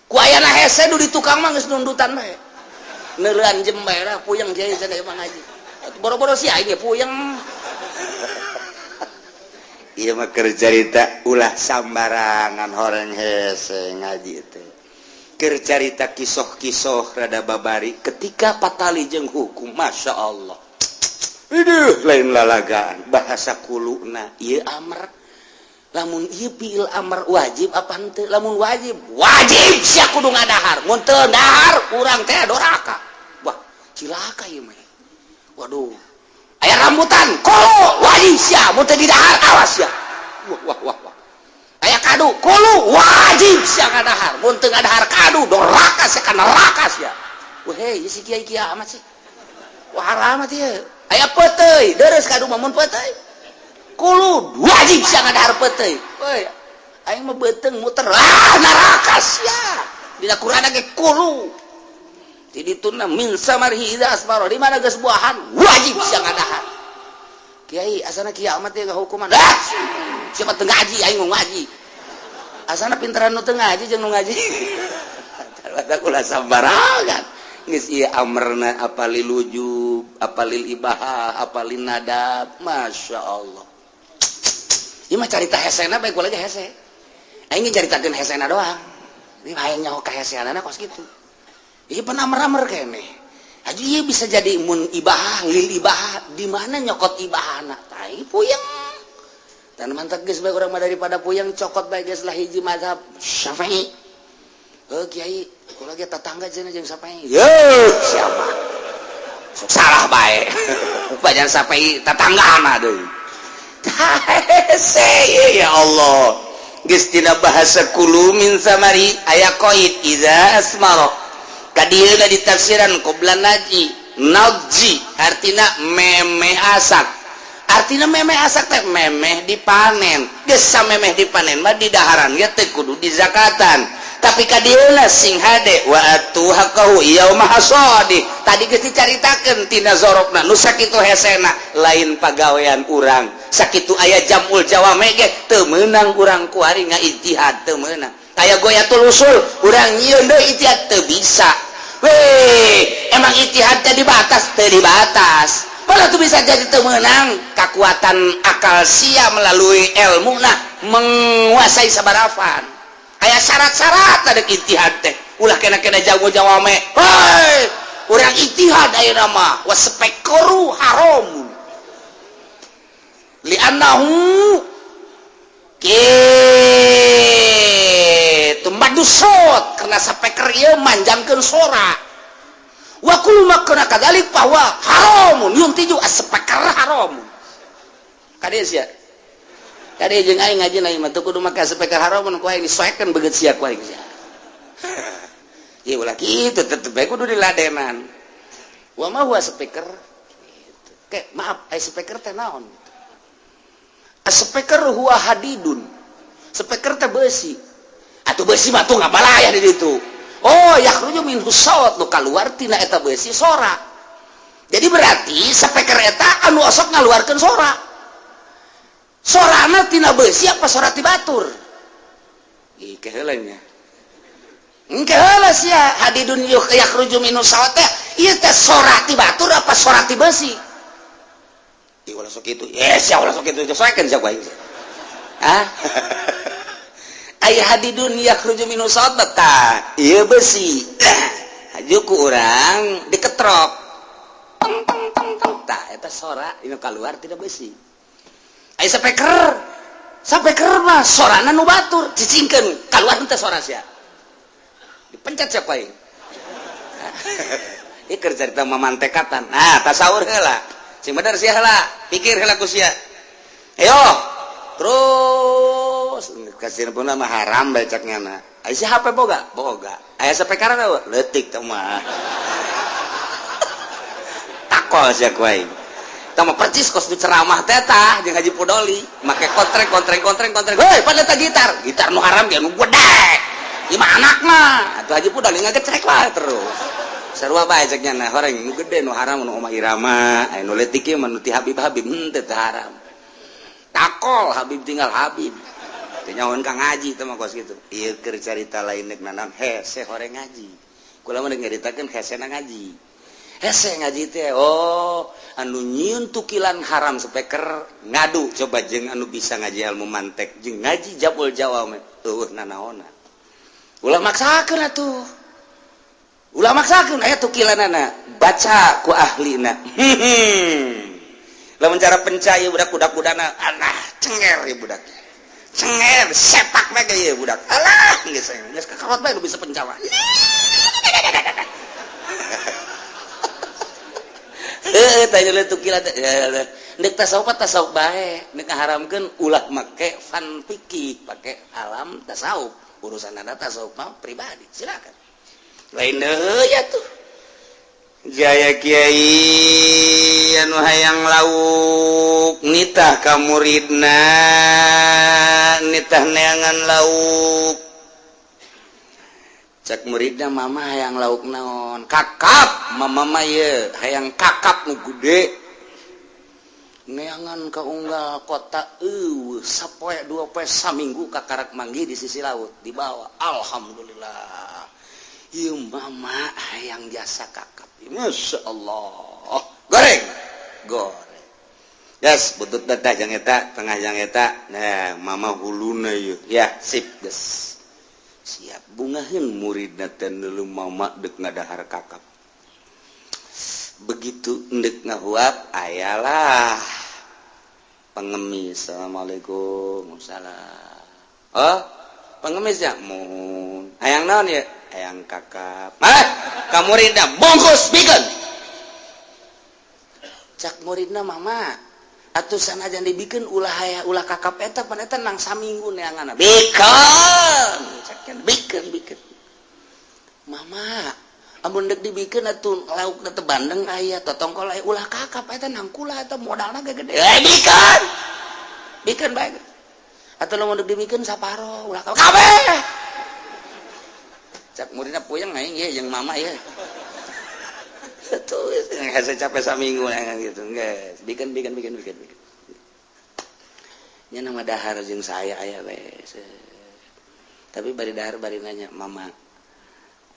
ku ayana hese. Nu di tukang mah geus nundutan bae, neuleuan jem bae lah. Puyeng kiai cenah mah ngaji, boro-boro si aing ge puyeng. Ieu mah keur carita ulah sambarangan horeng hese ngaji teh. Keur carita kisoh-kisoh rada babari ketika patali jeung hukum, Masya Allah. Aduh, lain lalagaan bahasa kuluna ieu amr. Lamun ieu fiil amr wajib apa henteu? Lamun wajib, wajib sia kudu ngadahar. Mun teu dahar urang teh doraka. Wah, cilaka ieu mah. Waduh. Aya rambutan, kulu wajib sia, mun teu didahar awas sia. Wah wah wah wah. Aya kadu, kulu wajib sia ngadahar. Mun teu ngadahar kadu doraka sia, ka neraka sia. Wah, hei, si kiai kiamat sih. Wah, haram ieu. Aya peuteuy, deres kadu mah mun peuteuy. Kulu wajib sia ngadahar peuteuy. Woi, aing mah beuteung muter, ah, neraka sia. Dina Quran ge kulu. Di dituna min samarihi idza asmara, di mana geus buahan wajib sia ngadahar. Kiai asana kiamat ya hukuman. Ah, siapa teu ngaji, aing mau ngaji. Asana pintaran nu teu ngaji jeung nu ngaji. Ada ulah sambarangan. Geus ieu amrna apa lil wujub, apa lil ibahah, apa lin nadab, Masya Allah. Ieu mah carita hesena bae, kula ge hese. Aing ge caritakeun hesena doang. Ini hayang nyaho kaheseanana kos kitu. Ieu pan amr-amr keneh. Haji ieu bisa jadi mun ibahah, lil ibahah, di mana nyokot ibahana? Tai puyeng. Dan mantap geus bae urang mah, daripada puyeng cokot bae geus lah hiji mazhab Syafi'i. Oh kiai, kula ge tetangga cenah jeung Syafi'i. Ye, siapa? Sok salah bae. Bajan Syafi'i tetanggana deui. Hese ya Allah. Geus tina bahasa kulu min samari aya qaid idza asmara. Kadieuna ditafsiran qabla naji. Nadji artina memeh asak. Artina memeh asak teh memeh dipanen. Geus samemeh dipanen mah di daharan ge teu kudu dizakatan. Tapi kadieuna sing hade wa atu haqqahu yauma hasadi. Tadi geus dicaritakeun tina zorofna nu sakitu hesena lain pagawean urang. Sakitu aya jamul jawame ge teu meunang urang kuari ngaijtihad, teu meunang. Aya ghoyatul wushul urang nyieun deui ijtihad teu bisa. Weh, emang ijtihad teh dibatas, teu dibatas. Malah tuh bisa jadi teu meunang kekuatan akal sia melalui ilmu nah menguasai sabarafan. Aya syarat-syarat ada ijtihad teh. Ulah kena-kena jago jawame. Hei, urang ijtihad ayeuna mah waspekoru haram. Li'annahu kitu madusot karena speaker ieu manjangkeun sora. Wa kullu ma kana kadzalik fa huwa haramun yuntiju as-speaker haramun. Kade sia. Kade jeung aing ngaji na mah teu kudu make speaker haramun, ku aing disoekeun beungeut sia ku aing sia. Ieu ulah kitu, tetep bae kudu diladenan. Wa ma huwa speaker? Gitu. Kayak maaf, ai speaker teh naon? Speaker huwa hadidun. Speaker teh besi. Atuh besi mah tuh ngabalaya di ditu. Oh, yakhruju minhu saut, nu kaluar tina eta besi sora. Jadi berarti speaker eta anu osok ngaluarkeun sora. Sorana tina besi apa sora ti batur? Ih, keheula nya. Engke heula sia hadidun yakhruju minhu saut teh ieu teh sora ti batur apa sora ti besi? Ih, ulah sok kitu. Yes, ya ulah sok kitu. Soekeun sia ku aing. Ah? Aya hadidun yakhruju minhu saut tah. Ieu besi. Haju ku urang diketrok. Tong tong tong tong. Tah eta sora inu keluar tina besi. Aya speaker. Speaker mah sorana nu batur, cicingkeun keluar teh sora sia. Dipencet sia ku aing. Ieu keur carita mamantekatan. Nah, tasawur heula. Sing bener sia heula, pikir heula ku sia. Ayo, terus kasih pun mah haram bae cak nyana. Aya si HP boga? Boga. Aya speaker teu? Leutik teh mah. Takol sia ku aing. Tah mah percis kos nu ceramah teh tah jeung Haji Pudoli, make kontreng kontreng kontreng kontreng. Heuy, pada eta gitar. Gitar nu haram ge nu gede. Ieu mah anakna. Atuh Haji Pudoli ngagecrek wae terus. Sarua bae cek nyana, horeng nu gede nu haram nu Oma Irama, aya nu leutik ieu mah nu ti Habib Habib henteu teu haram. Takol Habib tinggal Habib. Teu nyahoan ka ngaji teh mah kos kitu. Ieu keur carita lain nek nanam hese horeng ngaji. Kula mah nyaritakeun hesena ngaji. Hese ngaji teh. Oh, anu nyieun tukilan haram speaker ngadu coba jeung anu bisa ngaji ilmu mantek jeung ngaji jabul jawame eueuh nanaona. Ulah maksakeun atuh. Ulah maksakeun aya tukilanana, baca ku ahlina. Lamun cara penca ieu budak budak-budakna alah cenger ieu budak. Cenger sepak bae ieu budak. Alah geus geus kakarot bae nu bisa penca mah. Heuh tanya tukilan ndek tasawuf tasawuf bae, ndek ngaharamkeun ulah make fan fikih, pake alam tasawuf. Urusan anda tasawuf mah pribadi, silakan. Lain deui ya tuh. Jaya Kiai anu hayang lauk nitah ka muridna, nitah neangan lauk. Cek muridna, "Mama hayang lauk naon?" "Kakap, mama mah ye hayang kakap nu gede." Neangan ka unggal kota eueuh, sapoe dua poe saminggu kakarak manggih di sisi laut dibawa. "Alhamdulillah, ieu mama hayang jasa kakap." Masya Allah, goreng goreng. Gas butut datah jang eta, tengah jang eta. Nah, mama huluna ieu. Ya, sip geus. Siap bungaheun muridna teh neuleu mama deuk ngadahar kakap. Begitu ndek ngahuap ayalah pengemis. "Assalamualaikum." "Salam." "Oh, pengemis ya?" "Mun." "Hayang naon ya?" "Hayang kakap." "Ah, ka muridna bungkus bikeun." Cak muridna, "Mama atuh sanajan dibikeun ulah haya ulah kakap eta, pan eta nang saminggu neanganna." "Bikeun." Cak, "Bikeun, bikeun." "Mama, amun dek dibikeun atuh lauk teh bandeng aya, totongkol aya, ulah kakap eta nang kula eta modalna ge gede." "Eh, bikeun. Bikeun bae. Atuh lamun dek dibikeun saparo, ulah kakap kabeh." Cak muridna, "Puyeng aing ye jeung mama ye." Tuh, hese capek saminggu gitu. Geus, bikeun, bikeun, bikeun, bikeun, bikeun. Nya nama dahar jeung saya aya we. Tapi bari dahar bari nanya, "Mama,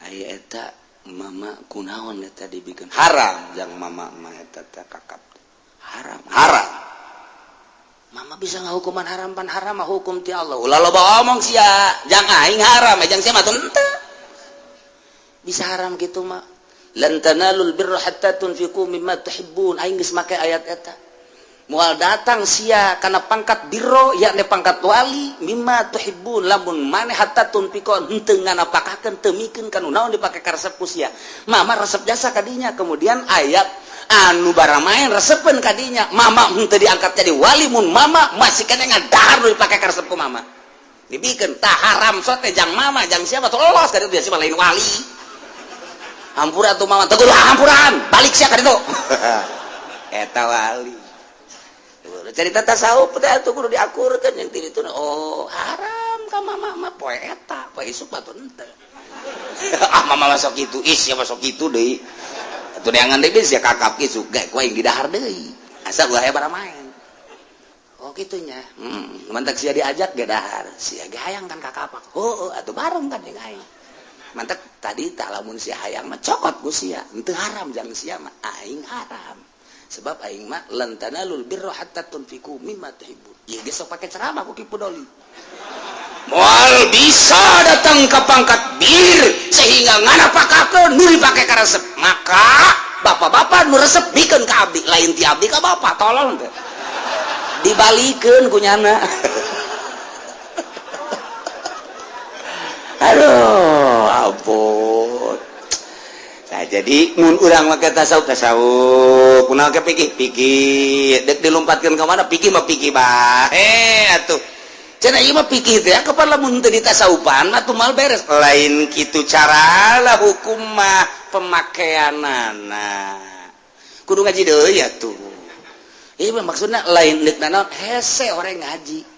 aya eta mama kunaon eta dibikin?" "Haram jang mama mah eta teh kakap. Haram, haram. Mama bisa ngahukuman haram, pan haram mah hukum ti Allah." "Ulah loba omong sia, jang aing haram, jang sia mah teu bisa haram gitu mah. Lan tanalul birra hatta tunfiqu mimma tuhibbun. Aing geus make ayat eta. Moal datang sia kana pangkat birro, yakni pangkat wali, mimma tuhibbun lamun maneh hatta tunfiqu henteu nganapakakeun, teu mikeun kanu naon dipake karesep ku sia. Mama resep jasa kadinya, kemudian ayat anu baramaen resepeun kadinya. Mama henteu diangkat jadi wali mun mama masih kena ngadahar nu dipake karesep ku mama. Dibikeun tah haram sote jang mama, jang siapa tuh lolos kaditu dia lain wali. Hampura tuh mama, tegur hampuran, balik sia kaditu." Eta wali. Cerita tasawuf teh atuh kudu diakurkeun yang ti ditu. Oh, haram ka mama mah poe eta, poe isuk mah henteu. "Ah, mama masuk itu, ih sia masuk itu deui. Atuh neangan deui sia kakap isuk ge ku aing didahar deui. Asa ulah aya baramaen." Oh, kitunya. Mantak sia diajak ge dahar. Sia ge hayang kan kakap. Oh, atuh bareng kan jeung aing. Mantak tadi tak lamun sia hayang mah cokot ku sia. Henteu haram jang sia mah, aing haram. Sebab aing mah lan tanalul birra hatta tunfiqu mimma tuhibbun. Ieu geus sok pake ceramah ku Ki Pudoli. Moal bisa datang ke pangkat bir sehingga nganapakakeun nu dipake karesep. Maka bapak-bapak nu resep bikeun ka abdi, lain ti abdi ka bapak, tolong teh. Dibalikeun ku nyana. Aduh, ampun. Nah, jadi mun urang make tasawuf tasawuf, kunaon ke pikir pikir, dek dilompatkeun ka mana pikir mah pikir bae atuh. Cenah ieu mah pikir teh kapan lamun teu ditasawufan mah tuh mal beres. Lain kitu cara lah hukum mah pemakaianana. Kudu ngaji deui atuh. Ieu mah maksudna lain deuk nanaon hese orang ngaji.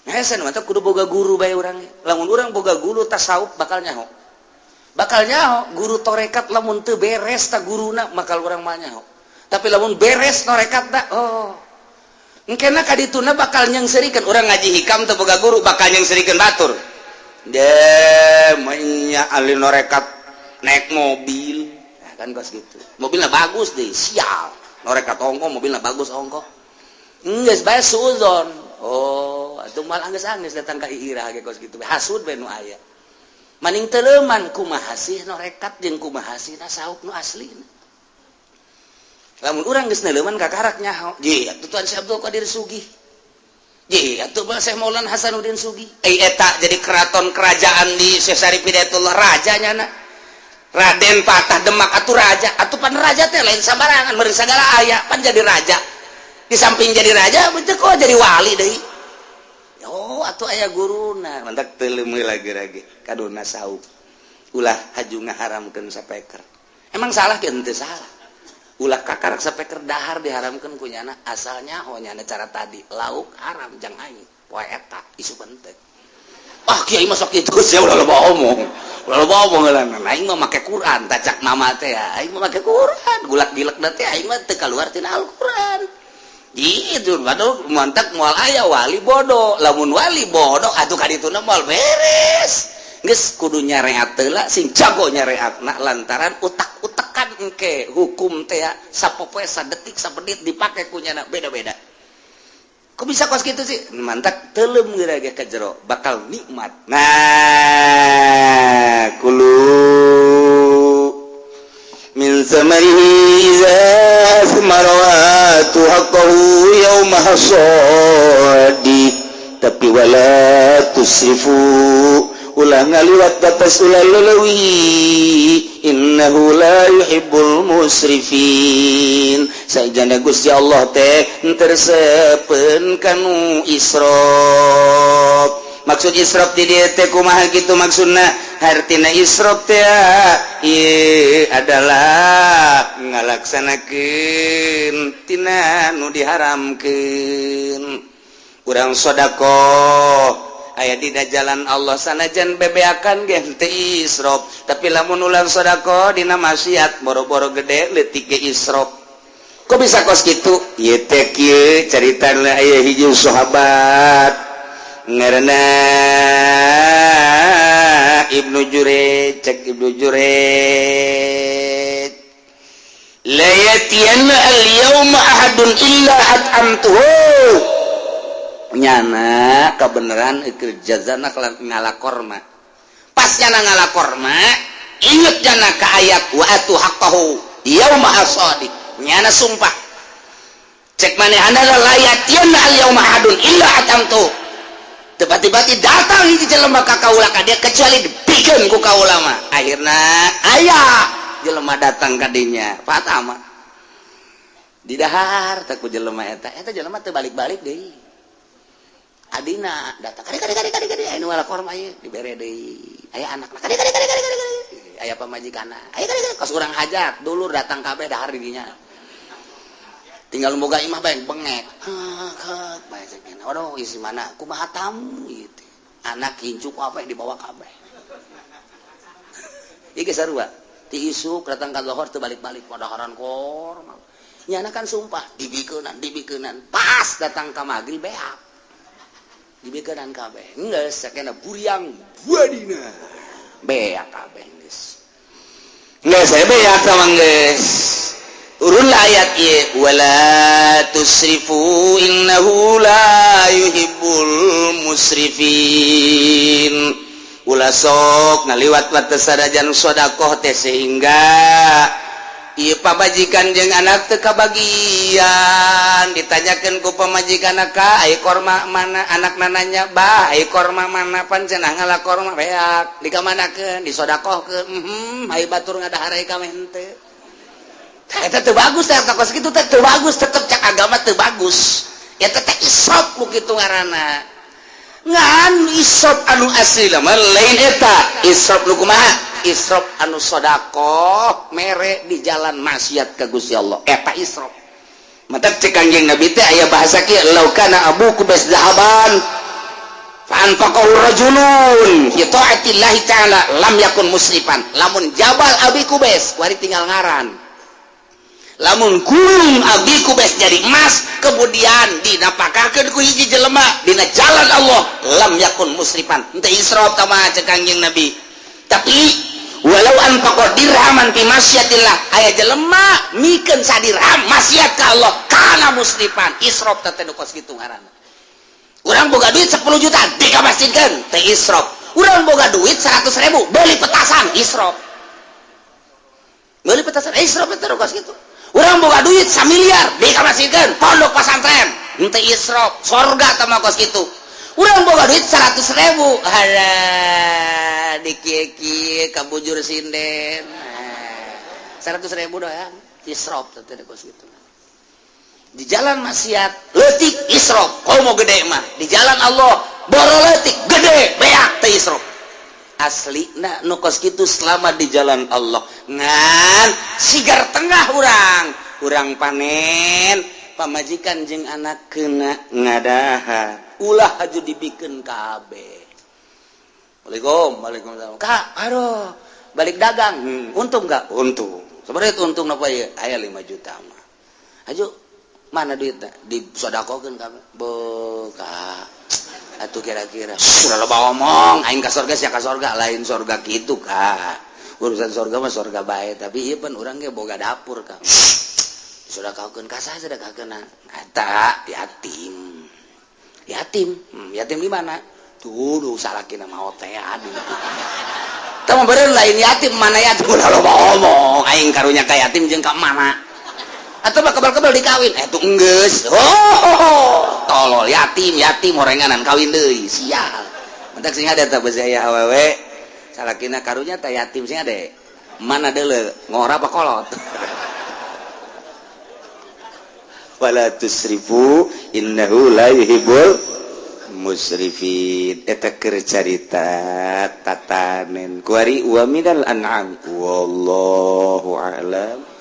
Hese nu mah kudu boga guru bae urang. Lamun urang boga guru tasawuf bakal nyaho. Bakal nyaho guru torekat lamun teu beres ta guruna bakal urang mah nyaho. Tapi lamun beres torekat ta, oh engkena kadituna bakal nyengserikan. Urang ngaji hikam teu boga guru bakal nyengserikan batur. De menya ahli norekat naik mobil. Kan kos gitu, mobilnya bagus deh. Sial, norekat ongko, mobilnya bagus ongko, geus bae suuzon. Oh, atuh mal anggeus anggeus datang ka ira ge kos gitu, hasud bae nu aya. Maning teleuman kumaha sih norekat jeung kumaha sih tasawuf nu asli. Lamun urang geus neuleuman, kakarak nyaho ji atuh Tuan Syekh Abdul Qadir sugih, ji atuh Syekh Maulana Hasanuddin sugih. Eh, eta jadi keraton kerajaan di Syekh Syarif Hidayatullah, raja nyana Raden Patah Demak atuh raja atuh. Pan raja teh lain sambarangan meureun, sagala aya. Pan jadi raja, di samping jadi raja betul kok jadi wali deui. Oh, atuh aya guruna. Mantak teuleum lagi-lagi kaduna sauk, ulah haju ngaharamkeun sapeker. Emang salah ke? Henteu salah. Ulah kakarak sapeker dahar diharamkeun ku nyana, asalnya oh nyana cara tadi lauk haram jang aing poe eta isu penting. Ah, kiai masuk itu sih, ulah loba omong, ulah loba omong lah. Aing mah make Quran, tacak mama teh ya. Aing mah make Quran, gulak gilek teh aing mah teu kaluar tina Al-Quran gitu. Waduh, mantap, moal aya wali bodoh. Lamun wali bodoh atuh kadituna moal beres. Geus kudu nyareat heula, sing jago nyareatna, lantaran utak-utakan engke hukum teh sapopoe, sadetik, sabenit dipake ku nyana beda-beda. Kok bisa kos gitu sih? Mantap, teuleum geura ge ka jero bakal nikmat. Nah, kulu min samarihi iza asmara wa atu haqqahu yauma hasadi. Tapi wala tusrifu, ulah ngaliwat batas, ulah lelewi, innahu la yuhibbul musrifin. Sajana Gusti Allah teh teu resepeun kanu israf. Maksud israf di dieu teh kumaha gitu maksudna? Hartina israf teh ieu adalah ngalaksanakeun tina nu diharamkeun. Urang sodakoh aya dina jalan Allah sanajan bebeakan ge teu israf, tapi lamun ulang sodakoh dina maksiat, boro-boro gede, leutik ge israf. Kok bisa kos kitu? Ieu teh kieu caritana. Aya hiji sahabat ngaranna Ibnu Jurej. Cek Ibnu Jurej, la yatiyanna al-yawma ahadun illa at'amtuhu. Nyana kebenaran ikir jazana ngala korma. Pas nyana ngala korma, inget nyana ke ayat wa atu haqqahu yauma hasadi. Nyana sumpah, cek manehna, la yatiyanna al yauma ahadun illa at'amtuhu. Tiba-tiba datang hiji jelema ka kaula ka dia, kecuali dibikeun ku kaula mah. Akhirna aya jelema datang ka dinya, pertama didahar teh ku jelema eta. Eta jelema teu balik-balik deui. Adina datang, kade kade kade kade kade, aya nu korma ieu, dibere deui. Aya anakna, kade kade kade kade kade, aya pamajikanna, aya kade kade. Kos urang hajat, dulur datang kabeh, dahar di dinya. Tinggal boga imah bae bengek hek bae cek. Waduh, isi mana, kumaha tamu ieu? Anak incu apa dibawa kabeh. Ieu geus sarua ti isuk datang ka lohor teu balik-balik, padaharan korma. Nyana kan sumpah dibikeunan, dibikeunan. Pas datang ka magrib, beak dibikeunan kabeh. Geus sakena buriang buadina, beak kabeh geus. Geus saya beak sama geus turunlah ayat ieu, wala tusrifu innahu la yuhibbul musrifin. Ulah sok ngaliwat batas sadajan sodakoh teh, sehingga ieu pamajikan jeung anak teu kabagian. Ditanyakeun ku pamajikan, ka ai korma mana? Anak nanya, "Bah, ai korma mana?" Pan cenah ngala korma beak, dikamanakeun? Disodakohkeun. Ai batur ngadahar, ai kame henteu. Eta teu bagus teh, kos kitu teh teu bagus, tetep cak agama teu bagus. Eta teh israf nu kitu ngaranna. Ngan israf anu asli mah lain eta. Israf nu kumaha? Israf anu sodakoh mere di jalan maksiat ka Gusti Allah, eta israf. Mata cek Kanjeng Nabi teh aya bahasa kieu, lau kana Abu Kubais zahaban fa anfaqahu rajulun fi taatillahi ta'ala lam yakun musrifan. Lamun Jabal Abi Kubais wari tinggal ngaran, lamun gunung Abi Kubais jadi emas, kemudian dinapakahkeun ku hiji jelema dina jalan Allah, lam yakun musrifan, henteu israf tama cek Kanjeng Nabi. Tapi Walau anfaqa dirhaman fi masyatillah, aya jelema mikeun sadirham maksiat ka Allah kana musrifan, israf teh nu kos kitu ngaranna. Urang boga duit 10 juta dikamasjidkeun teh israf. Urang boga duit 100 ribu beli petasan, israf. Beli petasan israf teh nu kos kitu. Urang boga duit 1 miliar dikamasjidkeun pondok pesantren henteu israf, sorga teh mah kos kitu. Urang boga duit 100 ribu, ada dikie-kie kabujur sinden 100 ribu doang, israf teh kos kitu. Di jalan maksiat leutik israf, komo gede mah. Di jalan Allah boro leutik, gede beak teh israf. Asli nah nu kos kitu selama di jalan Allah. Ngan sigar tengah urang panen, pamajikan jeung anak kena ngadaha, ulah haju dibikeun kabeh. Waalaikum, waalaikumsalam. Kak, aduh, balik dagang, untung nggak? Untung. Sebenarnya untung napa ya? Aya 5 juta mah. Aju mana duitnya? Disodakokeun kabeh. Boka. Atuh kira-kira sudah loba omong, aing ka sorga sia ka sorga, lain sorga kitu, Kak. Urusan sorga mah sorga bae, tapi ieu pan urang ge boga dapur, Kak. Sedekahkeun ka saha sedekahkeun? Eta yatim. Yatim. Yatim di mana? Tuh, duh salakina maot teh, aduh. Tah mah beureun lain yatim, mana yatim, ulah loba omong, aing karunya ka yatim jeung ka mana? Atau mah kebal-kebal dikawin, eh tuh enggeus. Oh, tolol yatim, yatim orenganan kawin deui, sial. Mentak sing ada tah beusi aya awewe salakina karunya teh yatim, sing ade. Mana deuleu, ngora apa kolot? Wala tusrifu innahu la yuhibbul musrifin. Eta keur carita tatanen kuari wa minal an'am, wallahu a'lam.